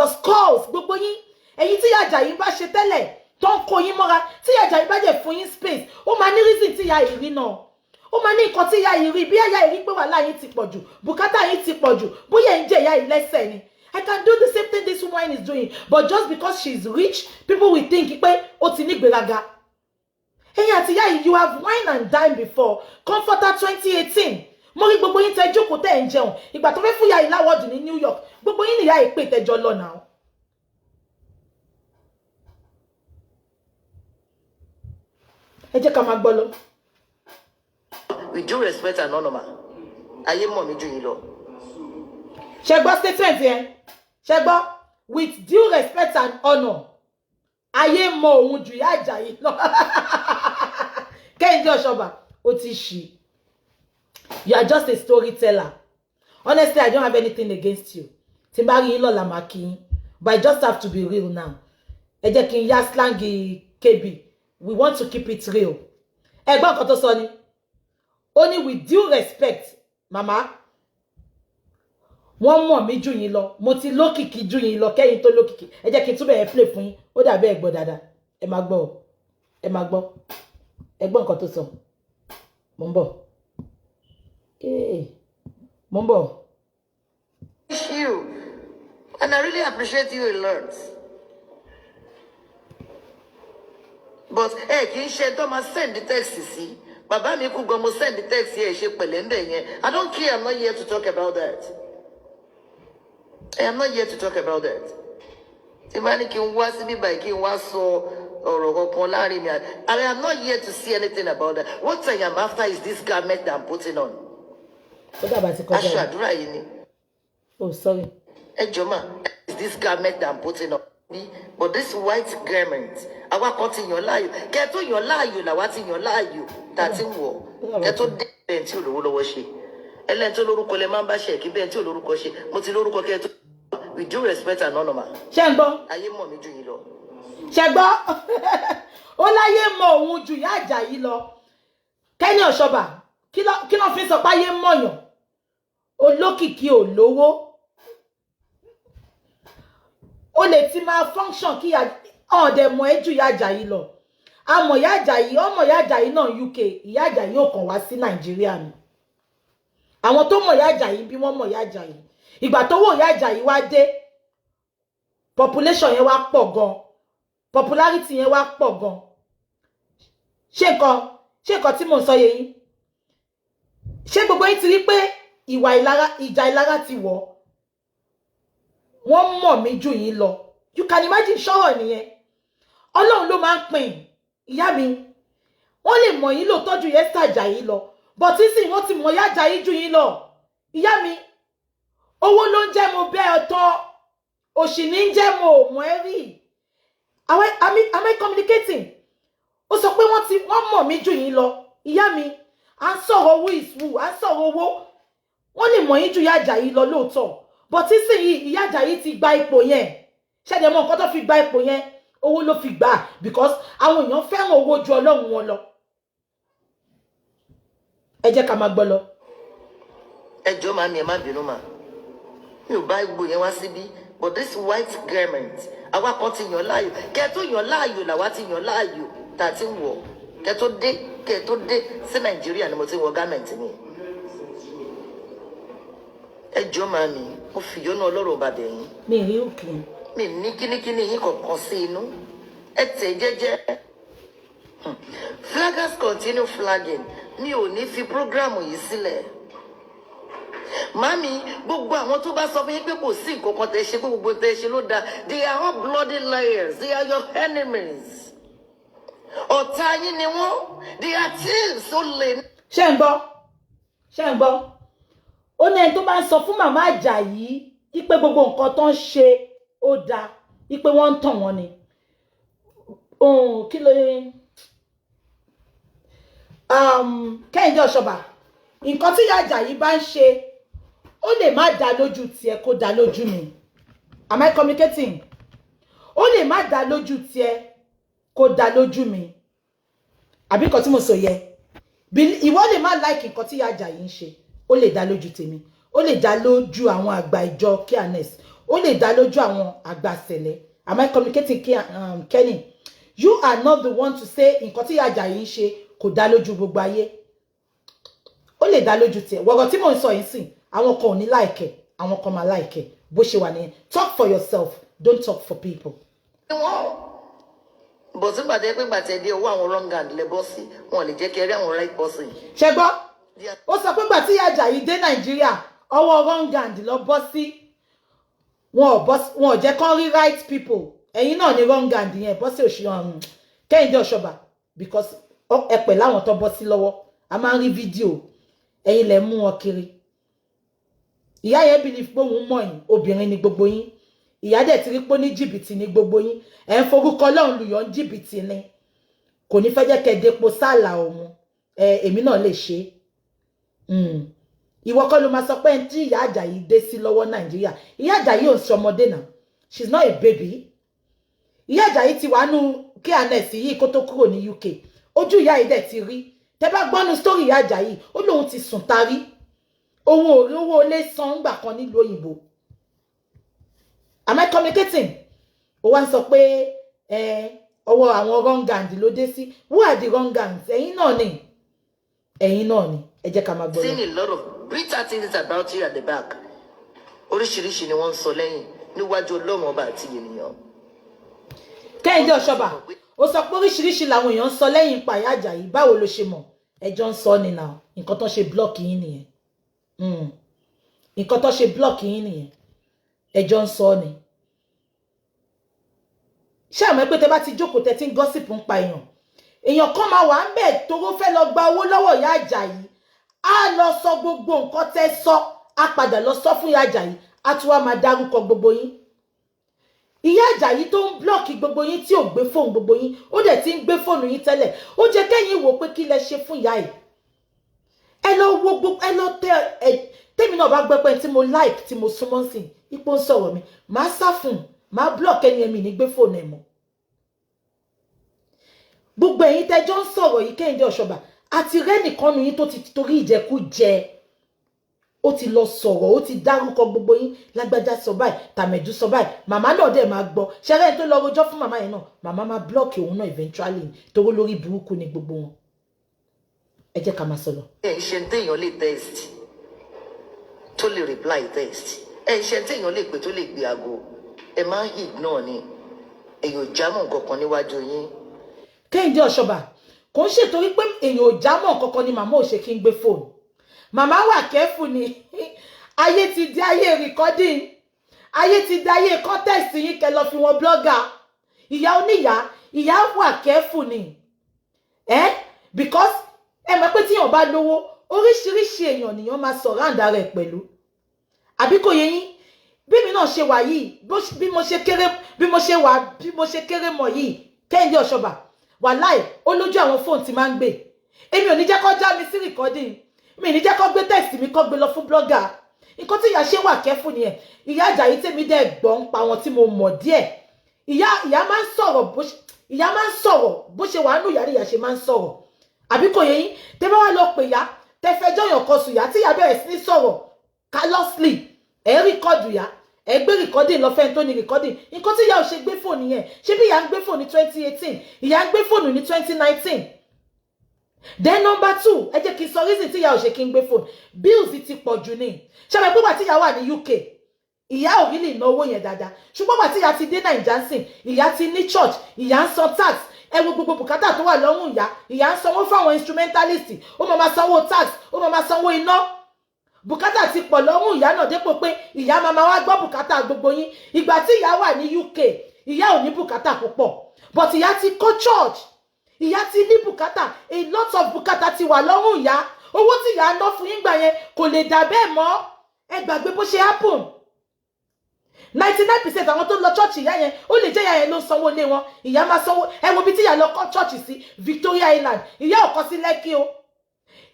skulls. Gbogbo yín, ẹ̀yin tí Ìyá Àjàyí bá ṣe tẹ́lẹ̀ tó ń kó yín mọ́ra, tí Ìyá Àjàyí bá jẹ́ fún yín space, ó máa ní reason tí ìyá yìí rí náà, ó máa ní nǹkan tí ìyá yìí rí. Bí ìyá yìí rí pé wàhálà yín ti pọ̀ jù, bùkátà yín ti pọ̀ jù, bóyá ẹ̀ ń jẹ ìyá yìí lẹ́sẹ̀ ni. I can do the same thing this woman is doing, but just because she is rich, people will think pé ó ti ní gbéraga. Ẹ̀yin àti ìyá yìí, you have wine and dine before. Comforter 2018, mo rí gbogbo yín tẹ́ jókòó, tẹ́ ń jẹun. Ìgbà tó fẹ́ fún ìyá yìí l'award ní New York, gbogbo yín nìyá yìí pè tẹ́jọ́ lọ náà. Ẹ jẹ́ ká máa gbọ́ lọ. With due respect and honour, ma, ayé mọ̀ mí jù yín lọ. Ṣe gbọ́ statement yẹn? Ṣe gbọ́? With due respect and honour, ayé mọ òun jù Ìyá Àjàyí lọ. Kẹ́hìndé Ọ̀ṣọ́bà, ó ti ṣì. You are just a storyteller. Honestly, I don't have anything against you. Tí n bá rí yín lọ́la, máa kí yín, but I just have to be real now. Ẹ jẹ́ kí n yá slang KB. We want to keep it real. Ẹ gbọ́ nǹkan tó sọ ni. Ó ní, with due respect, mama, wọ́n mọ̀ mí jù yín lọ, mo ti lókìkí jù yín lọ kẹ́yìn tó lókìkí. Ẹ jẹ́ kí n túbọ̀ ẹ play fún yín. Ó dàbí ẹ gbọ́ dáadáa. Ẹ máa gbọ́ o, ẹ máa gbọ́. Ẹ gbọ́ nǹkan tó sọ. Mo ń bọ̀. Ee, mo ń bọ̀. You and I really appreciate you a lot, but ẹ kì í ṣe tó máa send text sí. Bàbá mi kú gan, mo send text. Ẹ ṣe pẹ̀lẹ́ ńbẹ̀ yẹn. I don't care. I'm not here to talk about that. I am not here to talk about that. Tí bá ní kí n wá síbí báyìí, kí n wá sọ ọ̀rọ̀ kankan láàrin mi, I am not here to see anything about that. What I am after is this garment that I'm putting on. Ó dàbà ti kọjá Aṣọ yìí. àdúrà yìí ni. Oh, sorry. Ẹ jọ mà, is this garment that I'm putting on, but this white garment, àwa kan ti yàn láàyò. Kẹ tó yàn láàyò làwa ti yàn láàyò tá a ti ń wọ̀. Kẹ tó dé bẹ́ẹ̀ tí olówó lọ́wọ́ ṣe, ẹlẹ́ni tó lórúkọ lẹ máa ń bá ṣe, kí bẹ́ẹ̀ tí olórúkọ ṣe. Mo ti lórúkọ kẹ tó. With due respect and honour, ma, Ṣé ń gbọ́? Ayé mọ̀ mí jù yín lọ. Ṣe gbọ́? Ó láyé mọ òun ju Ìyá Àjàyí lọ. Kẹ́ni Ọ̀ṣọ́bà, kí ló fi sọ pé ayé mọ̀yàn? Olókìkí ò lówó, ó lè ti máa function kí ọ̀dẹ̀ mọ̀ ẹ́ ju Ìyá Àjàyí lọ. Àmọ̀ Ìyá Àjàyí, ọmọ Ìyá Àjàyí náà UK. Ìyá Àjàyí ò kàn wá sí Nàìjíríà ni. Àwọn tó mọ̀ Ìyá Àjàyí bí wọ́n mọ̀ Ìyá Àjàyí, ìgbà tó wò Ìyá Àjàyí wá dé, population yẹn wá pọ̀ gan, popularity yẹn wá pọ̀ gan. Ṣé nǹkan tí mò ń sọ yé yín? Ṣé gbogbo yín ti rí pé ìwà ìlara, ìjà ìlara ti wọ̀? Wọ́n mọ̀ mí jù yín lọ. You can imagine. Ṣọ́rọ̀ nìyẹn. Ọlọ́run ló máa ń pín. Ìyá mi, wọ́n lè mọ̀ yín lóòótọ́ ju Esther Ajayi lọ, but sísìn wọ́n ti mọ̀ Ìyá Ajayi jù yín lọ. Ìyá mi, owó ló ń jẹ́ mo bẹ́ ọ tán, òṣì ní ń jẹ́ mo ò mọ̀ ẹ́ rí. Am I communicating? Ó sọ pé wọ́n ti wọ́n mọ̀ mí jù yín lọ. Ìyá mi, à ń sọ̀rọ̀ owó is who, à ń sọ̀rọ̀ owó. Wọ́n lè mọ̀ yín ju Ìyá Àjàyí lọ lóòótọ́, but sísìnyí Ìyá Àjàyí ti gba ipò yẹn. Ṣẹ̀dẹ̀ mọ nǹkan tó fi gba ipò yẹn? Owó ló fi gbà, because àwọn èèyàn fẹ́ràn owó ju Ọlọ́run wọn lọ. Ẹ jẹ́ ká máa gbọ́ lọ. Ẹ jọ̀ọ́ màmí, ẹ má bínú mà, mi ò bá gbogbo yẹn wá síbí, but this white garment, àwa kan ti yàn láàyò. Kẹ tó yàn láàyò làwa ti yàn láàyò tá a ti ń wọ̀. Kẹ tó dé sí Nàìjíríà ni mo ti ń wọ garment mi. Ẹ jọ̀ọ́ màmí, mo fìyọ́nú Ọlọ́run ọba bẹ̀ yín. Mi ì rí òkè. Mi ní kínníkínní yín kankan sí inú. Ẹ tẹ̀ jẹ́jẹ́. Flaggers continue flagging. Mi ò ní fi program yìí sílẹ̀. Mami, gbogbo àwọn tó bá sọ fún yín pé kò sí nǹkan kan tẹ́ ṣe, pé gbogbo tẹ́ ṣe ló dáa, they are all bloody liars. They are your enemies. Ọ̀tá yín ni wọ́n. They are thieves. Ó lè. Ṣé ń gbọ́? Ṣé ń gbọ́? Ó ní ẹni tó bá ń sọ fún màmá Àjàyí wípé gbogbo nǹkan tó ń ṣe ó dáa. Ipe wọ́n ń tàn wọ́n ni. Ohun kí ló Kẹ́hìndé Ọ̀ṣọ́bà, nǹkan tí Ìyá Àjàyí bá ń ṣe, ó lè má dá lójú tiẹ̀ kó dá lójú mi. Am I communicating? Ó lè má dá lójú tiẹ̀ kó dá lójú mi. Àbí nǹkan tí mo sọ yẹ? Ìwọ lè má like nǹkan tí Ìyá Àjàyí ń ṣe, ó lè dá lójú tèmi, ó lè dá lójú àwọn àgbà ìjọ K&S, ó lè dá lójú àwọn àgbà sẹ̀lẹ̀. Am I communicating, Kenny? You are not the one to say nǹkan tí Ìyá Àjàyí ń ṣe kò dá lójú gbogbo ayé. Ó lè dá lójú tiẹ̀. Wọ̀rọ̀ tí mò ń sọ yìí sìn, àwọn kan ò ní like ẹ̀, àwọn kan máa like ẹ̀. Bó ṣe wà nìyẹn. Talk for yourself, don't talk for people. Wọ́n bọ̀ sí gbàtẹ́ pé gbàtẹ́ dé, owó àwọn wrong hand lẹ bọ́ sí, wọn ò lè jẹ́ kí ẹ rí àwọn right person. Ṣe gbọ́? Ó sọ pé gbà tí Ìyá Àjàyí dé Nàìjíríà, ọwọ́ wrong hand lọ bọ́ sí. Wọn ò jẹ́ kán rí right people. Ẹ̀yin náà ní wrong hand yẹn bọ́ sí òṣì Kẹ́hìndé Ọ̀ṣọ́bà, because ẹ pẹ̀ láwọn tó bọ́ sí lọ́wọ́. A máa ń rí fídíò, ẹ̀yin lẹ mú wọn kiri. Ìyá yẹn believe pé òun mọ̀ yín. Obìnrin ni gbogbo yín. Ìyá dẹ̀ ti rí pé ní jìbìtì ni gbogbo yín. Ẹ̀ ń forúkọ Ọlọ́run lùyọ̀ ń jìbìtì ni. Kò ní fẹ́ jẹ́ kẹ́ depo sáàlà òun. Ẹ èmi náà lè ṣe é. Ìwọ kọ́ ló máa sọ pé tí Ìyá Àjàyí dé sí lọ́wọ́ Nàìjíríà. Ìyá Àjàyí ò ń ṣe ọmọdé náà. She is not a baby. Ìyá Àjàyí ti wà nù K&S yìí kó tó kúrò ní UK. Ojú ìyá yìí dẹ̀ ti rí. Tẹ́ bá gbọ́nu story Ìyá Àjàyí, ó lóun ti sùn tarí, òun ò rí owó ilé san ńgbà kan nílùú òyìnbó. Am I communicating? Ó wá ń sọ pé ẹ ọwọ́ àwọn wrong hand ló dé sí. Who are the wrong hands? Ẹ̀yin náà ni, ẹ̀yin náà ni. Ẹ jẹ́ ká máa gbọ́ lọ. Seen a lot of bitter things about you at the back. Oríṣiríṣi ni wọ́n ń sọ lẹ́yìn níwájú Ọlọ́run ọba àti ènìyàn. Kẹ́hìndé Ọ̀ṣọ́bà, ó sọ pé oríṣiríṣi làwọn èèyàn ń sọ lẹ́yìn ipa Ìyá Àjàyí. Báwo ló ṣe mọ̀? Ẹjọ́ ń sọ ni náà. Nǹkan tó ṣe block yín nìyẹn. Nǹkan tó ṣe block yín nìyẹn. Ẹjọ́ ń sọ ni. Ṣé àmọ́ pé tẹ bá ti jókòó, tẹ ti ń gossip ń pa èèyàn, èèyàn kan máa wà ń bẹ̀ toró fẹ́ lọ gba owó lọ́wọ́ Ìyá Àjàyí, á lọ sọ gbogbo nǹkan tẹ́ sọ, á padà lọ sọ fún Ìyá Àjàyí, á tún wá máa dárúkọ gbogbo yín. Ìyá Àjàyí tó ń block gbogbo yín, tí ò gbé fóònù gbogbo yín, ó dẹ̀ ti ń gbé fóònù yín tẹ́lẹ̀. Ó jẹ́ kẹ́yìn wò pé kí lẹ ṣe fún ìyá yìí. Ẹ lọ wo gbogbo, ẹ lọ tẹ ẹ. Tèmi náà bá gbọ́ pé tí mo like, tí mo súnmọ́ sí ipò ń sọ̀rọ̀ mi, màá sá fún un, màá block ẹni ẹ̀mí ní gbé fóònù ẹ̀ mọ́. Gbogbo ẹ̀yin tẹ́jọ́ ń sọ̀rọ̀ yìí, Kẹ́hìndé Ọ̀ṣọ́bà, àti rẹ́nìkan nu yín tó ti torí ìjẹkújẹ, ó ti lọ sọ̀rọ̀, ó ti dárúkọ gbogbo yín. Lágbájá sọ báyìí, tàmẹ̀dú sọ báyìí. Màmá náà dẹ̀ máa gbọ́. Ṣẹ́rẹ́ tó lọ rojọ́ fún màmá yẹn náà, màmá máa block òun náà eventually, torí lórí burúkú ni gbogbo wọn. Ẹ jẹ́ ká máa sọ̀rọ̀. Ẹ ń ṣe téèyàn lè text tó lè reply text, ẹ ń ṣe téèyàn lè pè tó lè gbé aago. Ẹ máa ń ignore ni. Èèyàn ò jámọ́ nǹkan kan níwájú yín. Kẹ́hìndé Ọ̀ṣọ́bà, kò ń ṣètorí pé èèyàn ò jámọ́ kankan ni màmá ò ṣe kí n gbé fóònù. Màmá wà careful ni. Ayé ti di ayé recording, ayé ti di ayé context yín, kẹ lọ fi wọn blogger. Ìyá oníyá, ìyá wà careful ni eh? Because ẹ mọ̀ pé tíyàn bá lówó, oríṣiríṣi èèyàn nìyàn máa surround ara ẹ̀ pẹ̀lú. Àbí kò yé yín? Bí mi náà ṣe wà yìí, bí mo ṣe kéré, bí mo ṣe wà, bí mo ṣe kéré mọ̀ yìí, Kẹ́hìndé Ọ̀ṣọ́bà, wàláì, ó lójú àwọn fóònù tí máa ń gbé. Èmi ò ní jẹ́ kó já mi sí recording, mi ní jẹ́ kó gbé text mi, kó gbé lọ fún blogger. Nǹkan tí ìyá ṣe wà careful nìyẹn. Ìyá Àjàyí, tèmi dẹ̀ gbọ́ ń pa wọn tí mo mọ̀ díẹ̀, ìyá máa ń sọ̀rọ̀ bó ṣe, ìyá máa ń sọ̀rọ̀ bó ṣe wà nù. Ìyá ni ìyá ṣe máa ń sọ̀rọ̀. Àbí kò yé yín? Tẹ́ bá wá lọ pè yá, tẹ́ fẹjọ́ yàn kan sùn yá, tí ìyá bẹ̀rẹ̀ sí ní sọ̀rọ̀ callously, ẹ̀ record yá, ẹ̀ gbé recording lọ fẹ́ni tó ní recording. Nǹkan tí ìyá ò ṣe gbé fóònù yẹn, ṣé bí ìyá ń gbé fóònù ní 2018, ìyá ń gbé fóònù ní 2019. Then number two, ẹ jẹ́ kí n sọ reason tí ìyá ò ṣe kí n gbé fóònù. Bills ti pọ̀ jù ní. Ṣàbẹ̀ pé tí ìyá wà ní UK, ìyá ò really ná owó yẹn dáadáa, ṣùgbọ́n gbà tí ìyá ti dé Naija sìn, ìyá ti ní church, ìyá ń san tax. Ẹ wo gbogbo bùkátà tó wà lọ́rùn ìyá. Ìyá ń sanwó fáwọn instrumentalist, ó máa máa sanwó tax, ó máa máa sanwó iná. Bùkátà ti pọ̀ lọ́rùn ìyá náà dépò pé ìyá máa máa wá gbọ́ bùkátà gbogbo yín. Ìgbà tí ìyá wà ní UK, ìyá ò ní bùkátà púpọ̀, but ìyá ti kọ́ church, ìyá ti ní bùkátà. A lot of bùkátà ti wà lọ́rùn ìyá. Owó tí ìyá ná fún yín gbà yẹn kò lè dà bẹ́ẹ̀ mọ́. Ẹ gbàgbé bó ṣe happen. 99% àwọn tó ń lọ church ìyá yẹn, ó lè jẹ́ ìyá yẹn ló ń sanwó lé wọn. Ìyá máa sanwó. Ẹ wo bí tí ìyá lọ kọ́ church sí, Victoria Island. Ìyá ò kọ́ sí Lẹ́kì o,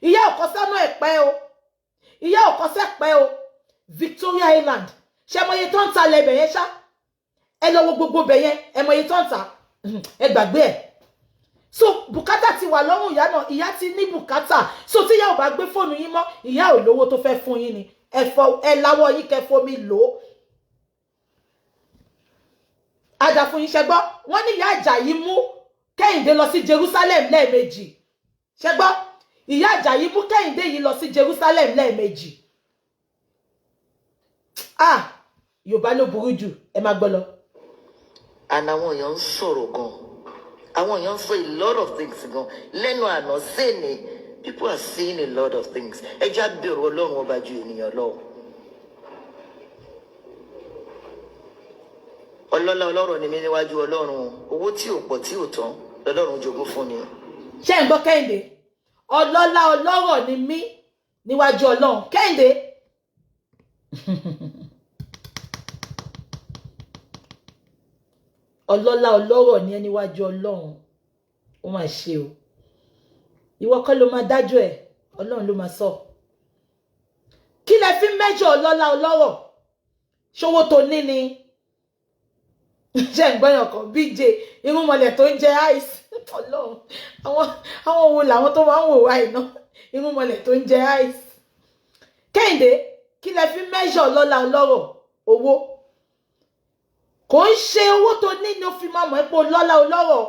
ìyá ò kọ́ sánú Ẹ̀pẹ́ o, ìyá ò kọ́ sẹ́pẹ́ o. Victoria Island, ṣe mọ iye tó ń ta lẹ́bẹ̀ yẹn ṣá? Ẹ lọ wo gbogbo bẹ̀ yẹn, ẹ mọ iye tó ń ta, ẹ gbàgbé ẹ̀. So bùkátà ti wà lọ́rùn ìyá náà, ìyá ti ní bùkátà. So tí ìyá ò bá gbé fóònù yín mọ́, ìyá ò lówó tó fẹ́ fún yín ni. Ẹ fọ ẹ láwọ́ yín kẹ́ fomi lò ó. Àdàfún yín ṣẹgbọ́, wọ́n ní ìyá Àjàyí mú Kẹ́hìndé lọ sí Jerusalem lẹ́ẹ̀mejì. Ṣẹgbọ́, ìyá Àjàyí mú Kẹ́hìndé yìí lọ sí Jerusalem lẹ́ẹ̀mejì. Ah, Yorùbá ló burú jù, ẹ máa gbọ́ lọ. And àwọn èèyàn ń sọ̀rọ̀ gan, àwọn èèyàn ń sọ a lot of things gan lẹ́nu àná sẹ́ni. People are saying a lot of things. Ẹ já bẹ̀rù Ọlọ́run ọba ju ènìyàn lọ. Ọlọ́lá ọlọ́rọ̀ ni mí níwájú Ọlọ́run. Owó tí ò pọ̀ tí ò tán lọ́lọ́run jogún fún mi. Ṣé ń gbọ́ Kẹ́hìndé? Ọlọ́lá ọlọ́rọ̀ ni mí níwájú Ọlọ́run, Kẹ́hìndé. Ọlọ́lá ọlọ́rọ̀ ni ẹ níwájú Ọlọ́run. Ó máa ṣe o. Ìwọ kọ́ ló máa dájọ́ ẹ̀, Ọlọ́run ló máa sọ. Kí lẹ fi mẹ́jọ ọlọ́lá ọlọ́rọ̀? Ṣówó tó ní ni? Ṣe ń gbọ́yàn kan BJ irúnmọlẹ̀ tó ń jẹ ice? Ọlọ́run, àwọn wo làwọn tó máa ń wò wá iná, irúnmọlẹ̀ tó ń jẹ ice? Kẹ́hìndé, kí lẹ fi mẹ́jọ ọlọ́lá ọlọ́rọ̀? Owó kò ń ṣe owó tó ní ni ó fi máa mọ̀ ẹ́ pé ọlọ́lá ọlọ́rọ̀.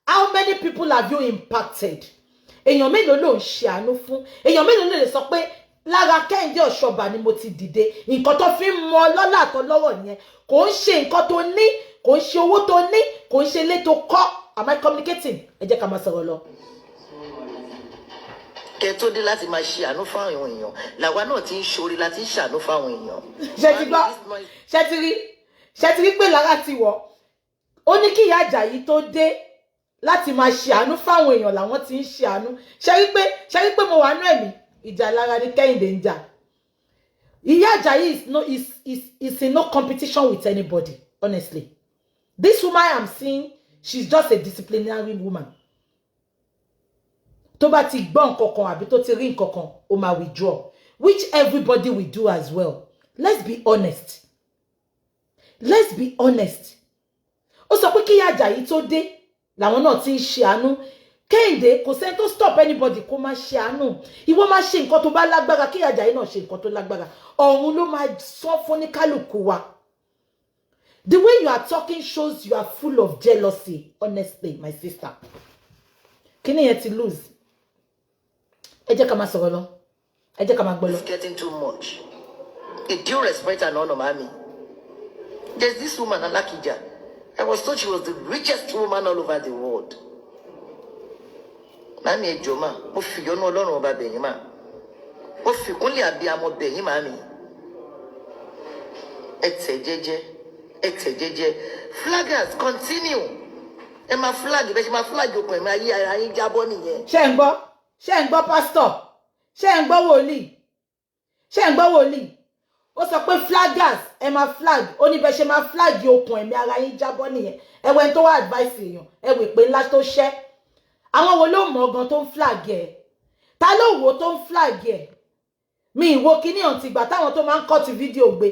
How many people have you impacted? Èèyàn mélòó ló ń ṣe àánú fún? Èèyàn mélòó ló lè sọ pé lára Kẹ́hìndé Ọ̀ṣọ́bà ni mo ti dìde? Nǹkan tó fi ń mọ ọlọ́lá àtọlọ́rọ̀ nìyẹn. Kò ń ṣe nǹkan tó ní, kò ń ṣe owó tó ní, kò ń ṣe ilé tó kọ́. Am I communicating? Ẹ jẹ́ ká máa sọ̀rọ̀ lọ. Kẹ tó dé láti máa ṣe àánú fáwọn èèyàn, làwa náà ti ń ṣoore, láti ń ṣàánú fáwọn èèyàn. Ṣe ti gbọ́? Ṣe ti rí? Ṣe ti rí pé lára ti wọ̀? Ó ní kí ìyá Àjàyí tó dé láti máa ṣe àánú fáwọn èèyàn làwọn ti ń ṣe àánú. Ṣe rí pé mo wà nú ẹ̀mí ìjà lára ní Kẹ́hìndé ń jà. Ìyá Àjàyí is no is is is in no competition with anybody, honestly. This woman I'm seeing, she's just a disciplinary woman. Tó bá ti gbọ́ nǹkan kan àbí tó ti rí nǹkan kan, ó máa withdraw, which everybody will do as well. Let's be honest, let's be honest. Ó sọ pé kí ìyá Àjàyí tó dé làwọn náà ti ń ṣe àánú. Kẹ́hìndé, kò sẹ́ni tó stop anybody kó má ṣe àánú. Ìwọ má ṣe nǹkan tó bá lágbára, kí ìyá Àjàyí náà ṣe nǹkan tó lágbára. Ọ̀run ló máa sọ fún ní kálukú wa. The way you are talking shows you are full of jealousy, honestly, my sister. Kíni yẹn ti lose. Ẹ jẹ́ ká máa sọ̀rọ̀ lọ, ẹ jẹ́ ká máa gbọ́ lọ. It's getting too much. With due respect and honor, mami. There's this woman, Alakija. I was told she was the richest woman all over the world. Mami, ẹ jọ̀ọ́ mà, mo fi ìyọ́nú Ọlọ́run ọba bẹ̀yìn mà. Mo fi ìkúnlẹ̀ abiyamọ bẹ̀yìn màmí. Ẹ tẹ̀ jẹ́jẹ́, ẹ tẹ̀ jẹ́jẹ́. Flaggers continue. Ẹ máa flag bẹ́ẹ̀ ṣe máa flag okùn ẹ̀mí ayé ara yín jábọ́ nìyẹn. Ṣé ń gbọ́? Ṣé ń gbọ́ pásítọ̀? Ṣé ń gbọ́ wòlíì? Ṣé ń gbọ́ wòlíì? Ó sọ pé flaggers, ẹ máa flag. Ó ní bẹ́ẹ̀ ṣe máa flag okùn ẹ̀mí ara yín jábọ́ nìyẹn. Ẹwẹ́ tó wá advice èèyàn, ẹ wè pé ńlá tó ṣẹ́. Àwọn wo ló mọ̀ gan tó ń flag ẹ̀? Ta ló wò tó ń flag ẹ̀? Mi ìwo kíní ọ̀n ti gbà táwọn tó máa ń cut fídíò gbé.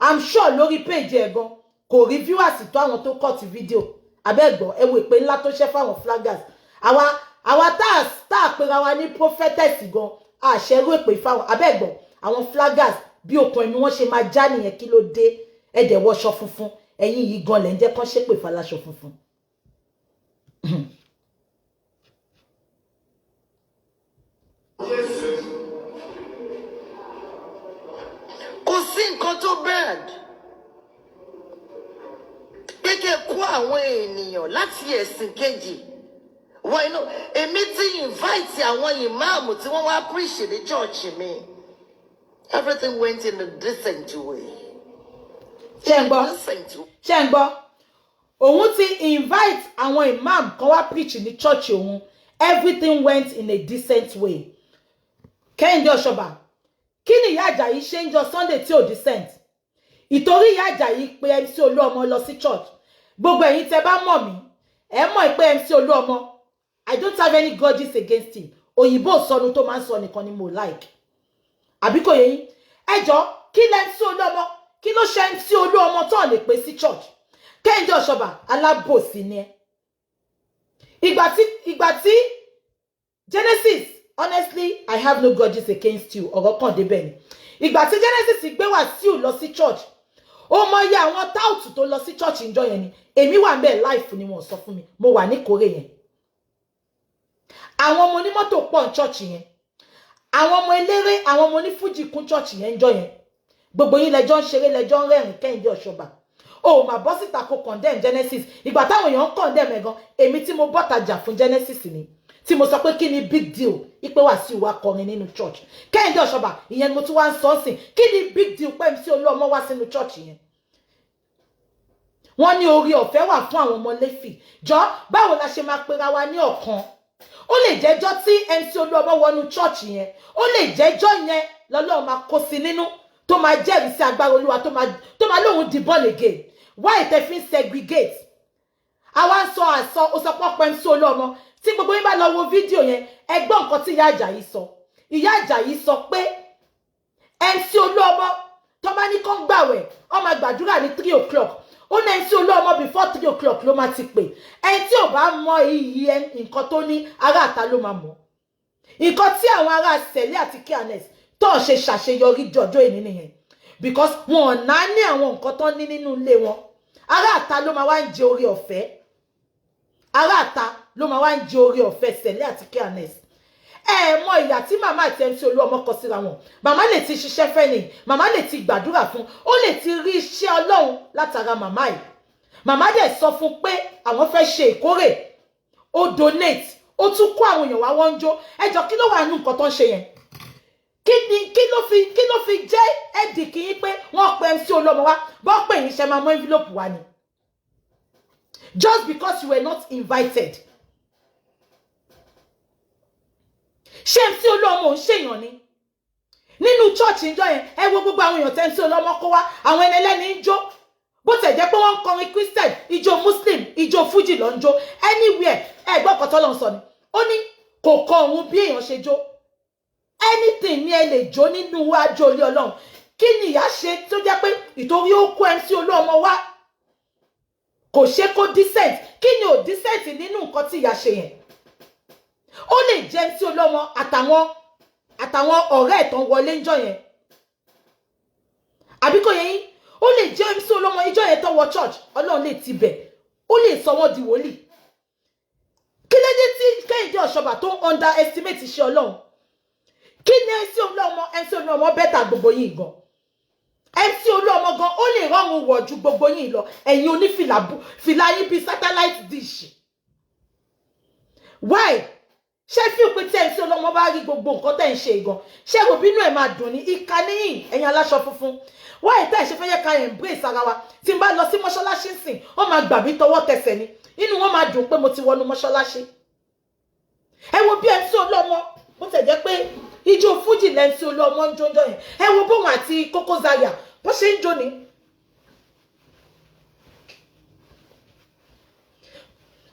I'm sure lórí page ẹ̀ gan kò rí viewers tó àwọn tó cut fídíò abẹ́gbọ́. Ẹ wò pé ńlá tó ṣẹ́ fáwọn flaggers. Àwa tá a pera wa ní prophetess gan àṣẹrú èpè fáwọn abẹ́gbọ́ àwọn flaggers. Bí okùn ẹ̀mí wọ́n ṣe máa já nìyẹn. Kí ló dé? Ẹ̀dẹ̀ wọṣọ funfun, ẹ̀yin yìí gan lẹ̀ ń jẹ́ kán ṣépè faláṣọ funfun. Kò sí nǹkan tó bad pé kí ẹ kó àwọn ènìyàn láti ẹ̀sìn kejì wọ inú. Èmi ti invite àwọn ìmáàmù tí wọ́n wá preach ní church mi. Everything went in a decent way. Ṣé ń gbọ́? Decent way. Ṣé ń gbọ́? Òun ti invite àwọn imam kan wá preach ní church òun. Everything went in a decent way. Kẹ́hìndé Ọ̀ṣọ́bà, kí ni ìyá Àjàyí ṣe ń jọ Sunday tí ò decent? Ìtorí Ìyá Àjàyí pé MC Olúọmọ lọ sí church. Gbogbo ẹ̀yin tẹ́ bá mọ̀ mí, ẹ mọ̀ pé MC Olúọmọ, I don't have any grudges against him. Òyìnbó sọnù tó máa ń sọ nìkan ni mo like. Àbí kò yé yín? Ẹ jọ̀ọ́, kí lẹ MC Olúọmọ, kí ló ṣe MC Olúọmọ tó lè pè sí church? Kẹ́hìndé Ọ̀ṣọ́bà, alábòsí ni ẹ́. Ìgbà tí Genesis, honestly, I have no grudges against you. Ọ̀rọ̀ kàn débẹ̀ ni. Ìgbà tí Genesis gbé Wàsíù lọ sí church, ó mọ iye àwọn táùtù tó lọ sí church ìjọ yẹn ni. Èmi wà ńbẹ̀ live ni, wọ́n sọ fún mi. Mo wà ní kórè yẹn. Àwọn ọmọ onímọ́tò pọ̀ ní church yẹn. Àwọn ọmọ eléré, àwọn ọmọ onífújì kún church yẹn ń jọ yẹn. Gbogbo yín lẹjọ́ ń ṣeré, lẹjọ́ ń rẹ́rìn. Kẹ́hìndé Ọ̀ṣọ́bà, o mà bọ́ síta kó condemn Genesis. Ìgbà táwọn èèyàn ń condemn ẹ̀ gan, èmi tí mo bọ́ta jà fún Genesis ni, tí mo sọ pé kí ni big deal ipe Wàsíù wá kọrin nínú church? Kẹ́hìndé Ọ̀ṣọ́bà, ìyẹn ni mo tún wá ń sọ sí. Kí ni big deal pé MC Olúọmọ wá sínú church yẹn? Wọ́n ní orí ọ̀fẹ́ wà fún àwọn ọmọ Léfì. Jọ, báwo la ṣe máa pera wa ní ọ̀kan? Ó lè jẹ́jọ́ tí MC Olúọmọ wọnú church yẹn, ó lè jẹ́jọ́ yẹn lọ́lọ́run máa kó sí nínú, tó máa jẹ́rìí sí agbára Olúwa, tó máa lóun di born again. Why tẹ fi ń segregate? Àwa ń sọ àsọ òsọpọ̀ MC Olúọmọ. Tí gbogbo yín bá lọ wo fídíò yẹn, ẹ gbọ́ nǹkan tí Ìyá Àjàyí sọ. Ìyá Àjàyí sọ pé MC Olúọmọ, tó bá ní kán gbàwẹ̀, ó máa gbàdúrà ní 3 o'clock. Ó ní MC Olúọmọ, before 3 o'clock ló máa ti pè. Ẹni tí ò bá mọ iyì nǹkan tó ní, ará àta ló máa mọ̀. Nǹkan tí àwọn ará Sẹ̀lẹ̀ àti C&S tó ń ṣe ṣàṣeyọrí jọjọ́ ìní nìyẹn, because wọn ò ná ní àwọn nǹkan tó ní nínú ilé wọn. Ará àta ló máa wá ń jẹ orí ọ̀fẹ́. Ará àta ló máa wá ń jẹ orí ọ̀fẹ́ Sẹ̀lẹ̀ àti C&S. Ẹ mọ ìyà tí màmá àti MC Olúọmọ kọ síra wọn. Màmá lè ti ṣiṣẹ́ fẹ́ ni, màmá lè ti gbàdúrà fún, ó lè ti rí iṣẹ́ Ọlọ́run látara màmá yìí. Màmá dẹ̀ sọ fún pé àwọn fẹ́ ṣe ìkórè, ó donate, ó tún kó àwọn èèyàn wá, wọ́n ń jó. Ẹjọ́, kí ló wà nínú nǹkan tó ń ṣe yẹn? Kí ni kí ló fi jẹ́ ẹ̀dì kì í pé wọ́n pe MC Olúọmọ wá? Bọ́ pé yín ṣe máa mú envelope wá ni, just because you were not invited. Ṣé MC Olúọmọ ò ń ṣèyàn ni nínú church ìjọ yẹn? Ẹ wo gbogbo àwọn èèyàn tẹ́ MC Olúọmọ kó wá, àwọn ẹni ẹlẹ́ni ń jó. Bó tẹ̀ jẹ́ pé wọ́n ń kọrin Christian, ijó Muslim, ijó Fuji ló ń jó. Anywhere, ẹ gbọ́ ọ̀kan tọ́lọ́ ń sọ ni. Ó ní kò kọ òun bí èèyàn ṣe jó. Anything ni ẹ lè jó nínú wájú olé Ọlọ́run. Kí ni ìyá ṣe tó jẹ́ pé ìtorí ó kó MC Olúọmọ wá, kò ṣe kó decent? Kí ni ò decent nínú nǹkan tí ìyá ṣe yẹn? Ó lè jẹ́ MC Olúọmọ àtàwọn ọ̀rẹ́ ẹ̀ tán wọlé ńjọ́ yẹn, àbí kò yẹ yín? Ó lè jẹ́ MC Olúọmọ ìjọ yẹn tán wọ church, Ọlọ́run lè ti bẹ̀, ó lè sọ wọ́n di wòlíì. Kí ló dé tí Kẹ́hìndé Ọ̀ṣọ́bà tó ń underestimate iṣẹ́ Ọlọ́run? Kí ni MC Olúọmọ? MC Olúọmọ better gbogbo yín gan. MC Olúọmọ gan, ó lè rọrùn wọ̀ ju gbogbo yín lọ. Ẹ̀yin onífìlà, fìlà yín bíi satellite dish. Why? Ṣé fíò pé tí MC Olúọmọ bá rí gbogbo nǹkan tẹ̀ ń ṣe gan, ṣé ròbínú ẹ̀ máa dùn ní? Ìka níyìn, ẹ̀yin aláṣọ funfun. Why tẹ́ ẹ̀ ṣe fẹ́ yẹ ká embrace ara wa? Tí n bá lọ sí mọ́ṣáláṣí sìn, wọ́n máa gbà mí tọwọ́ tẹsẹ̀ ni. Inú wọn máa dùn pé mo ti wọnú mọ́ṣáláṣí. Ẹ wo bí MC Olúọmọ, bó tẹ̀ jẹ́ pé ijó fújì lẹ́ MC Olúọmọ ń jójó yẹn, ẹ wo bóun àti Koko Zaria bó ṣe ń jó ni.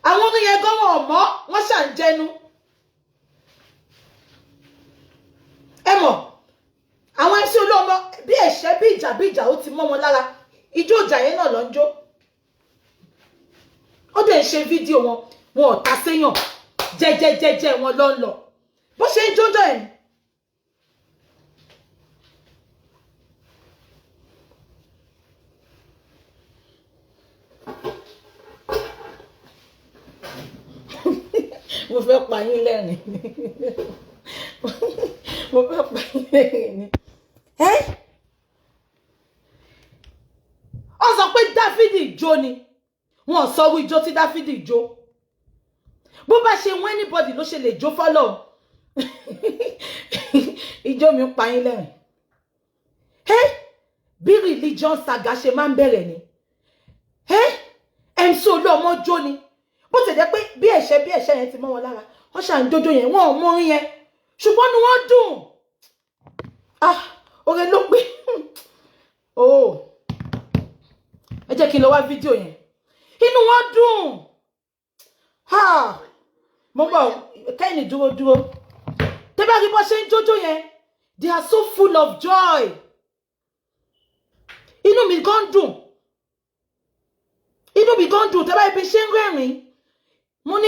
Àwọn orin yẹn gan, wọn ò mọ̀, wọ́n ṣà ń jẹnu. Ẹ mọ̀ àwọn MC Olúọmọ, bí ẹ̀ṣẹ́, bí ìjà, bí ìjà, ó ti mọ́ wọn lára. Ijó ìjà yẹn náà ló ń jó. Ó dẹ̀ ń ṣe fídíò wọn, wọn ò ta séyàn, jẹ́jẹ́jẹ́jẹ́ wọn ló ń lọ bó ṣe ń jójó ẹ̀. Mo fẹ́ pa yín lẹ́rìn, mo fẹ́ pa yín lẹ́rìn ni. Ẹ́ ó sọ pé Dáfídì jó ni. Wọn sọ wí ijó tí Dáfídì jó. Bó bá ṣe wọ́n, anybody ló ṣe lè jó fọ́lọ́. Ijó mi ń pa yín lẹ́rìn. Ẹ́ bí religion saga ṣe máa ń bẹ̀rẹ̀ ni. Ẹ́ MC Olúọmọ jó ni. Bó ti jẹ́ pé bí ẹ̀ṣẹ̀ bí ẹ̀ṣẹ̀ yẹn ti mọ́ wọn lára, wọ́n ṣà ń jójó yẹn. Wọ́n ò mọ orin yẹn, ṣùgbọ́n ni wọ́n dùn. Ah, orin ló pé oh. Ẹ jẹ́ kí n lọ wá fídíò yẹn. Inú wọn dùn. Ha, mo bọ̀. Kẹ́hìnì, dúró, dúró. Tẹ́ bá rí bó ṣe ń jójó yẹn, they are so full of joy. Inú mi gan dùn, inú mi gan dùn. Tẹ́ bá ibi ṣe ń rẹ́rìn-ín, mo ní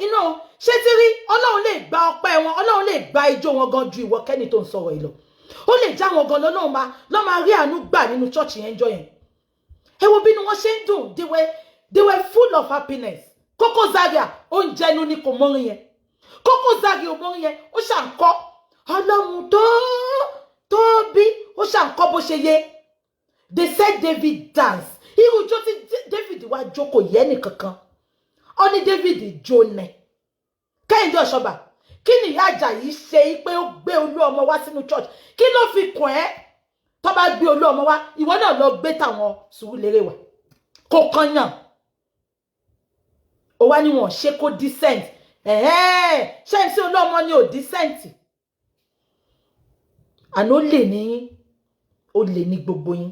inú ṣé tí rí. Ọlọ́run lè gba ọpẹ́ wọn, Ọlọ́run lè gba ijó wọn gan ju ìwọ kẹ́ni tó ń sọ̀rọ̀ yìí lọ. Ó lè já wọn gan lọ́lọ́run máa lọ́ máa rí àánú gbà nínú church yẹn jọ yẹn. Ẹ wo bínú wọn ṣe ń dùn. They were full of happiness. Koko Zaria, ó ń jẹnu ní, kò mọ́rin yẹn. Koko Zaria ò mọ́rin yẹn, ó ṣàǹkọ́ Ọlọ́run tó tóbi, ó ṣàǹkọ́ bó ṣe yé. They said David dance. Irú ijó tí David wá jókòó yẹ nìkankan, ó ní David jó nẹ. Kẹ́hìndé Ọ̀ṣọ́bà, kí ni ìyá Àjàyí ṣe pé ó gbé olú ọmọ wá sínú church? Kí ló fi kàn ẹ́? Tó bá gbé olú ọmọ wá, ìwọ náà lọ gbé tàwọn Sùúrùlérè wá, kò kàn yàn. Ó wá ní wọn ṣe kó decent. Ṣé MC Olúọmọ ni ò decent? Àná ó lè ní yín, ó lè ní gbogbo yín.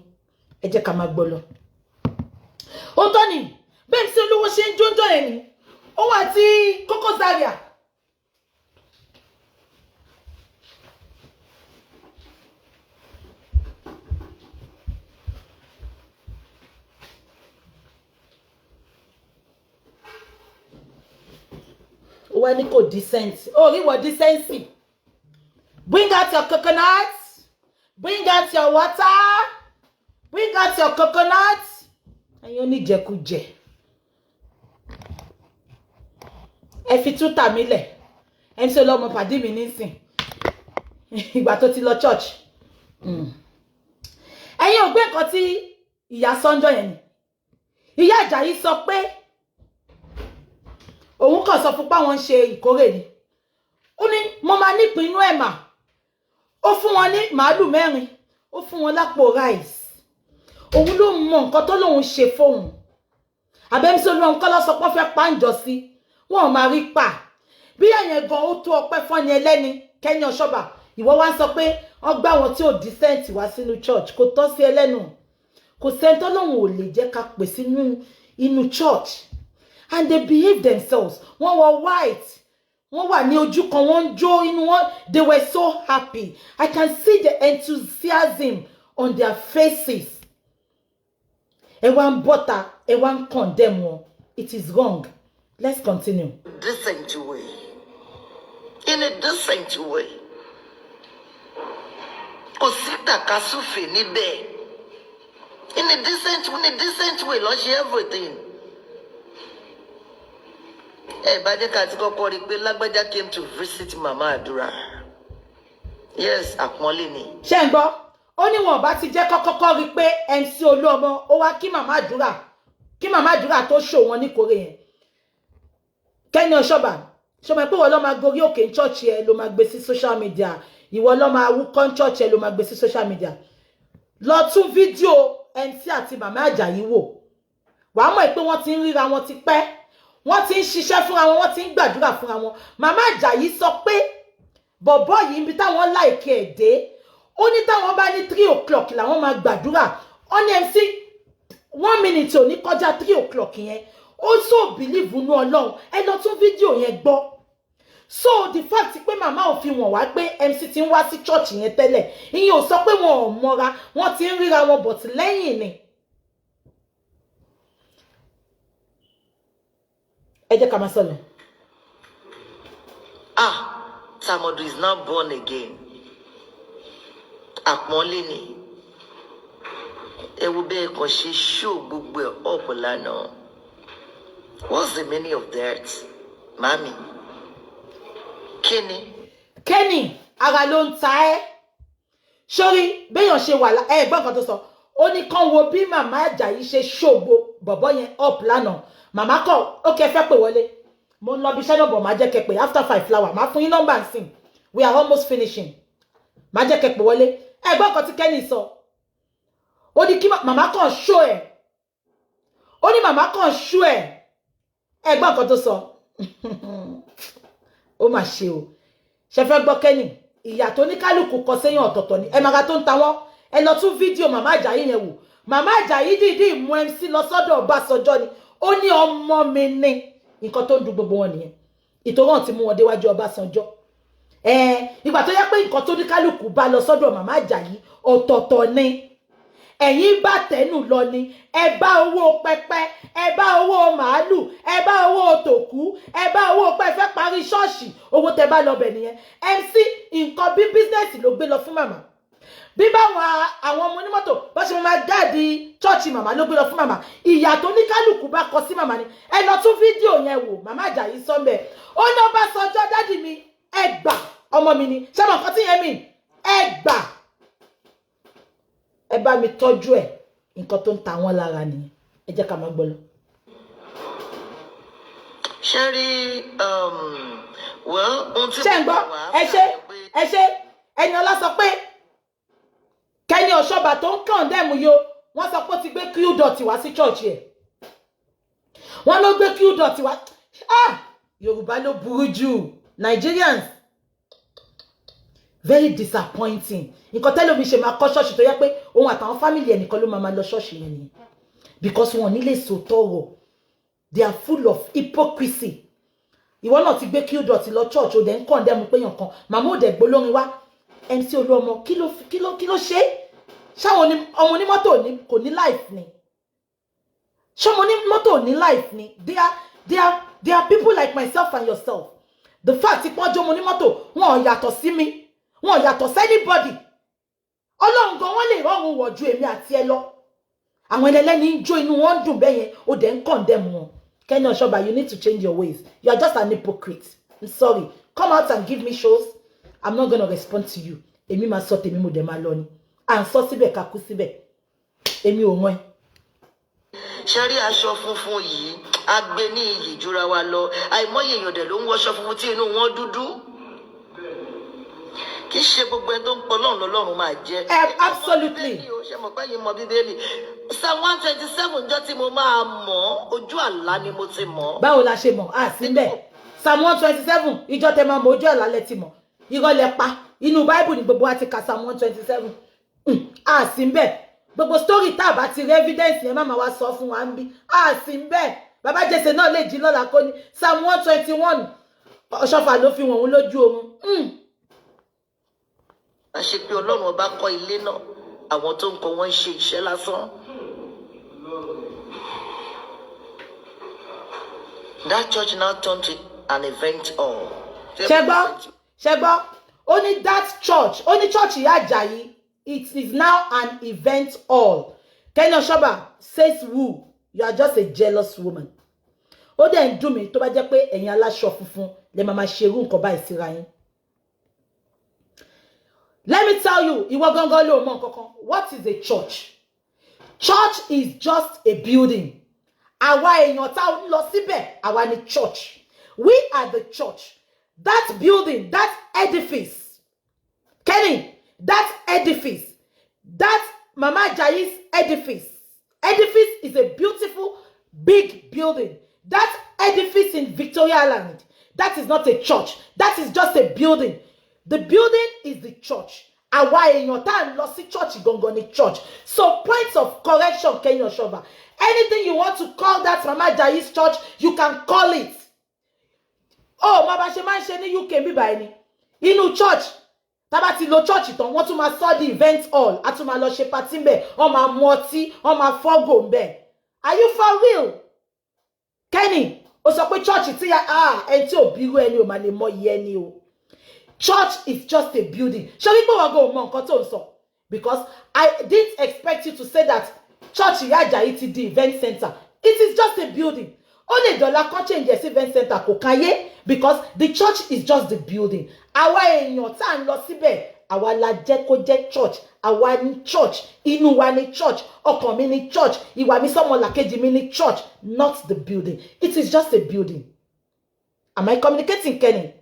Ẹ jẹ́ ká máa gbọ́ lọ. Ó tọ́ ni bẹ́ẹ̀ MC Olúwo ṣe ń jóńjọ́ yẹn ni òun àti Koko Zaria. Ó wá ní kò decent. Ó rí wọ decency. Bring out your coconut, bring out your water, bring out your coconut. Ẹ̀yin oníjẹkújẹ, ẹ fi túta mi lẹ̀. Ẹ ń ṣe lọ́mọ pàdé mi nísìn ìgbà tó ti lọ church. Ẹ̀yin ò gbé nǹkan tí ìyá sọ́njọ́ yẹn ni. Ìyá Àjàyí sọ pé òun kàn sọ fún pé àwọn ń ṣe ìkórè ni. Ó ní mo máa nípìn inú ẹ̀ mà. Ó fún wọn ní màálù 4, ó fún wọn lápò rice. Òun ló mọ nǹkan tó lóun ṣe fóun. Àbẹ́mísí Olúwa kọ́ lọ sọ pé wọ́n fẹ́ pàǹjọ sí wọn ò máa rí pa bí ẹ̀yẹn gan. Ó tó ọpẹ́ fọ́ni ẹlẹ́ni. Kẹ́ni Ọ̀ṣọ́bà, ìwọ wá ń sọ pé wọ́n gbá wọn tí ò decent wá sínú church. Kò tọ́ sí ẹlẹ́nu, kò sẹ́ńtọ́ lòun ò lè jẹ́ ká pè sínú inú church. And they behave themselves. Wọ́n wọ white, wọ́n wà ní ojú kan, wọ́n ń jó, inú wọn, they were so happy. I can see the enthusiasm on their faces. Ẹ wá ń bọ́ta, ẹ wá ń condemn wọn. It is wrong. Let's continue. Decent way. In a decent way. Kò sí tàkasúfè níbẹ̀. In a decent way lọ ṣe everything. Ẹ bá jẹ́ ká ti kọ́kọ́ rí i pé lágbájá came to visit Mama Àdúrà. Yes, àpọ́nlé ni. Ṣé ń gbọ́? Ó ní wọn bá ti jẹ́ kọ́kọ́kọ́ rí i pé MC Olúọmọ ó wá kí Màmá Àdúrà, kí Màmá Àdúrà tó ṣò wọn níkórè yẹn. Kẹ́ni Ọ̀ṣọ́bà, ṣọmọ pé wọ́n lọ́ máa gorí òkè ní church ẹ ló máa gbé sí social media? Ìwọ lọ́ máa wúkọ́ ní church ẹ ló máa gbé sí social media. Lọ tún fídíò MC àti Màmá Àjàyí wò, wàá mọ̀ pé wọ́n ti ń ríra wọn ti pẹ́, wọ́n ti ń ṣiṣẹ́ fúnra wọn, wọ́n ti ń gbàdúrà fúnra wọn. Màmá Àjàyí sọ pé bọ̀bọ́ yìí, ibi táwọn láìkí ẹ̀ dé, ó ní táwọn bá ní 3 o'clock làwọn máa gbàdúrà. Ó ní MC one minute ò ní kọjá 3 o'clock yẹn. Ó so believe nú Ọlọ́run. Ẹ lọ tún fídíò yẹn gbọ́. So the fact pé màmá ò fi wọ̀n wá pé MC ti ń wá sí church yẹn tẹ́lẹ̀, ìyẹn ò sọ pé wọn ò mọ́ra. Wọ́n ti ń ríra wọn, but lẹ́yìn ni. Ẹ jẹ́ ká máa sọ lọ. Ah, Tamodu is now born again. Àpọ́nlé ni. Ẹ wo bẹ́ẹ̀ kàn ṣe show gbogbo ẹ̀ up lánàá. What's the meaning of that? Mami. Kí ni? Kenny, ara ló ń ta ẹ́ sórí béèyàn ṣe wà. Ẹ gbọ́ nǹkan tó sọ. Ó ní kán wo bí Màmá Àjàyí ṣe ṣògo bọ̀bọ́ yẹn up lánàá. Màmá kọ̀ ó kẹ́ fẹ́ pè wọlé. Mo ń lọ bí iṣẹ́ náà bọ̀, máa jẹ́ kẹ́ pè after 5 flower. Máa fún yín nọ́mbà nsìn. We are almost finishing. Máa jẹ́ kẹ́ pè wọlé. Ẹ gbọ́ nǹkan tí Kenny sọ. Ó ní kí màmá kàn ṣó ẹ̀. Ó ní màmá kàn ṣó ẹ̀. Ẹ gbọ́ nǹkan tó sọ. Ó mà ṣe o. Ṣe fẹ́ gbọ́, Kenny? Ìyà tó ní kálukú kọ sẹ́yìn ọ̀tọ̀ọ̀tọ̀ ni. Ẹ máa tó ń ta wọ́n. Ẹ lọ tún fídíò Màmá Àjàyí yẹn wò. Màmá Àjàyí dìídì mú MC lọ sọ́dọ̀ Ọbásanjọ́ ni. Ó ní ọmọ mi ní. Nǹkan tó ń dùn gbogbo wọn nìyẹn. Ìtòrán ti mú wọn déwájú Ọbásanjọ́. Ìgbà tó yẹ pé nǹkan tó ní kálukú bá lọ sọ́dọ̀ Màmá Àjàyí ọ̀tọ̀ọ̀tọ̀ ni. Ẹ̀yin bá tẹnu lọ ni, ẹ bá owó pẹpẹ, ẹ bá owó màálù, ẹ bá owó tòkú, ẹ bá owó pẹ fẹ́ parí ṣọ́ọ̀ṣì, owó tẹ bá lọ bẹ̀ nìyẹn. MC, nǹkan bí business ló gbé lọ fún màmá. Bí báwọn àwọn ọmọ onímọ́tò bá ṣe máa guard church màmá ló gbé lọ fún màmá. Ìyà tó ní kálukú bá kọ sí màmá ni. Ẹ lọ tún fídíò yẹn wò, Màmá Àjàyí sọ́nbẹ̀. Ó ní Ọbásanjọ́, "Daddy mi, ẹ gbà, ọmọ mi ni." Ṣé mo nǹkan tí yẹn mi? Ẹ gbà, ẹ bá mi tọ́jú ẹ̀. Nǹkan tó ń ta wọ́n lára nìyẹn. Ẹ jẹ́ ká máa gbọ́ lọ. Ṣé rí, well, ohun tí Ṣé ń gbọ́? Ẹ ṣe, ẹ ṣe. Ẹni ọlá sọ pé Kenny Ọ̀ṣọ́bà tó ń condemn yo, wọ́n sọ pé ó ti gbé q dot wá sí church ẹ̀. Wọ́n ló gbé q dot wá. Ah, Yorùbá ló burú jù. Nigerians, very disappointing. Nǹkan tẹ́lẹ̀ mi ṣe máa kọ́ ṣọ́ọ̀ṣì tó yẹ pé òun àtàwọn family ẹnìkan ló máa lọ ṣọ́ọ̀ṣì yẹn nìyẹn, because wọn ò ní lè sòótọ́ ọ̀rọ̀. They are full of hypocrisy. Ìwọ náà ti gbé q dot lọ church, ó dẹ̀ ń condemn pé yàn kan màmá ò dẹ̀ gbólórin wá. MC Olúọmọ, kí ló ṣe? Ṣáwọn ọmọ onímọ́tò kò ní life ni? Ṣọmọ onímọ́tò ní life ni? They are people like myself and yourself. The fact tí pọ́njọ́ ọmọ onímọ́tò, wọn ò yàtọ̀ sí mi, wọn ò yàtọ̀ sí anybody. Ọlọ́run gan, wọ́n lè rọrùn wọ̀ ju èmi àti ẹ lọ. Àwọn ẹlẹ́ni ń jó, inú wọn ń dùn bẹ́ẹ̀ yẹn, ó dẹ̀ ń condemn wọn. Kenny Oshoba, you need to change your ways. You are just an hypocrite. I'm sorry. Come out and give me shows, I'm not gonna respond to you. Èmi máa sọ tèmi, mo dẹ̀ máa lọ ni. À ń sọ síbẹ̀, ká kú síbẹ̀. Èmi ò wọ́n ẹ. Ṣe rí aṣọ funfun yìí, á gbé ní iyì jura wa lọ. Àìmọye èèyàn dẹ̀ ló ń wọṣọ funfun tí inú wọn dúdú. Kì í ṣe gbogbo ẹni tó ń pọ Ọlọ́run lọ́lọ́run máa jẹ́. Absolutely. Ṣé mo pẹ́ yín mọ Bíbélì Psalm 127? Jọ́ tí mo máa mọ̀, ojú àlá ni mo ti mọ̀. Báwo la ṣe mọ̀? À sí mbẹ̀. Psalm 127, ìjọ tẹ máa mọ, ojú àlá lẹ ti mọ̀. Irọ́ lẹ pa. Inú Bible ni gbogbo wa ti ka Psalm 127. À sí mbẹ̀. Gbogbo story tá a bá ti rí evidence yẹn, má máa wá sọ fún wa ń bí. À sí mbẹ̀. Bàbá Jesse náà lè jí lọ́la kó ní Psalm 121, Ọ̀ṣọ́fà ló fi wọ̀n lójú oorun. A ṣe pé Ọlọ́run ọba kọ́ ilé náà, àwọn tó ń kọ́ wọ́n ń ṣe iṣẹ́ lásán. That church now turned to an event hall. Ṣẹ gbọ́? Ṣẹ gbọ́? Ó ní that church, ó ní church Ìyá Àjàyí, it is now an event hall. Kenny Oshoba says who? You are just a jealous woman. Ó dẹ̀ ń dùn mí tó bá jẹ́ pé ẹ̀yin aláṣọ funfun lè máa ṣe irú nǹkan báyìí síra yín. Let me tell you, ìwọ gangan ló mọ nǹkan kan. What is a church? Church is just a building. Àwa èèyàn tá a ń lọ síbẹ̀, àwa ni church. We are the church. That building, that edifice, Kenny, that edifice, that Mama Ajayi's edifice is a beautiful big building. That edifice in Victoria Island, that is not a church. That is just a building. The building is the church. Àwa èèyàn tá à ń lọ sí church gangan ni church. So, points of correction, Kenny Oshoba, anything you want to call that Mama Ajayi's church, you can call it. Oh, má bá ṣe máa ń ṣe ní UK bíbá ẹni inú church, tá bá ti lo church tán, wọ́n tún máa sọ di event hall, a tún máa lọ ṣe party ńbẹ̀, wọ́n máa mu ọtí, wọ́n máa fọ́gò ńbẹ̀. Are you for real, Kenny? Ó sọ pé church tí ẹni tí ò bírú ẹni ò máa lè mọ iye ẹni o. Church is just a building. Ṣé wípé wọn kò mọ nǹkan tó ń sọ? Because I didn't expect you to say that church Ìyá Àjàyí ti di event center. It is just a building. Ó lè dọ̀la kan change ẹ̀ sí event center, kò káyé, because the church is just the building. Àwa èèyàn tá à ń lọ síbẹ̀, àwa la jẹ́ kó jẹ́ church. Àwa ní church. Inú wa ní church, ọkàn mi ní church, ìwà mi sọ́mọlàkejì mi ní church, not the building. It is just a building. Am I communicating, Kenny?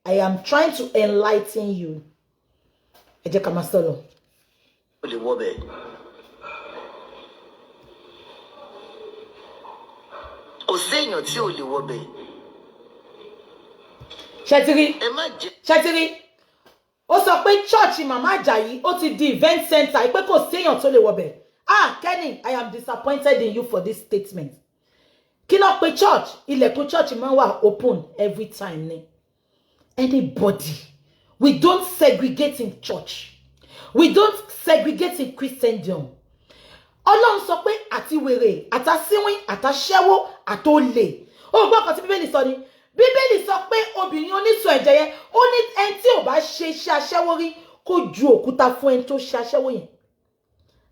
I am trying to enlighten you. Ẹ jẹ́ ká máa sọ lọ. Ó lè wọ bẹ́ẹ̀. Kò séèyàn tí ò lè wọ bẹ́ẹ̀. Ṣètìrí. Ẹ má jẹ́. Ṣètìrí, ó sọ pé church Màmá Àjàyí, ó ti di event center, pé kò séèyàn tó lè wọbẹ̀. Ah, Kenny, I am disappointed in you for this statement. Kí ló pe church? Ilẹ̀kùn church máa ń wà open every time ni. Anybody. We don't segregate in church. We don't segregate in Christendom. Ọlọ́run sọ pé àti wèrè, àtàsíwín, àtàṣẹ́wó, àtolè. Ó gbọ́ kan tí Bíbélì sọ ni. Bíbélì sọ pé obìnrin onísun ẹ̀jẹ̀ yẹn, ó ní ẹni tí ò bá ṣe iṣẹ́ aṣẹ́wó rí kó ju òkúta fún ẹni tó ṣe aṣẹ́wó yẹn.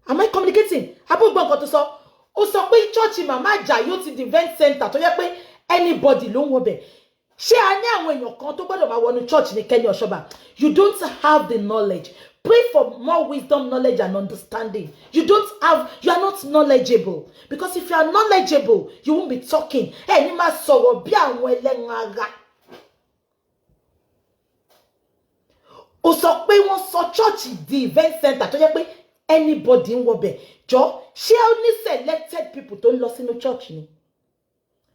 Am I communicating? Abúgbọ́n nǹkan tó sọ. Ó sọ pé church Màmá Àjàyí ó ti di event center tó yẹ pé anybody ló ń wọbẹ̀. Ṣé a ní àwọn èèyàn kan tó gbọ́dọ̀ máa wọnú church ní Kenny Oshoba? You don't have the knowledge. Pray for more wisdom, knowledge, and understanding. You don't have, you are not knowledgeable. Because if you are knowledgeable, you won't be talking. Ẹ ní máa sọ̀rọ̀ bí àwọn ẹlẹ́ran ara. Ó sọ pé wọ́n sọ church di event center tó jẹ́ pé anybody ń wọbẹ̀. Jọ, ṣé ó ní selected people tó ń lọ sínú church ni?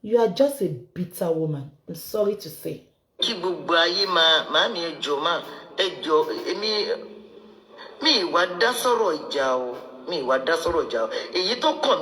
You are just a bitter woman. I'm sorry to say. Kí gbogbo ayé máa, màámi, ẹ jọ̀ọ́, máa ẹ jọ̀ọ́, èmi mi ìwà dá sọ̀rọ̀ ìjà o, mi ìwà dá sọ̀rọ̀ ìjà o, èyí tó kàn mí.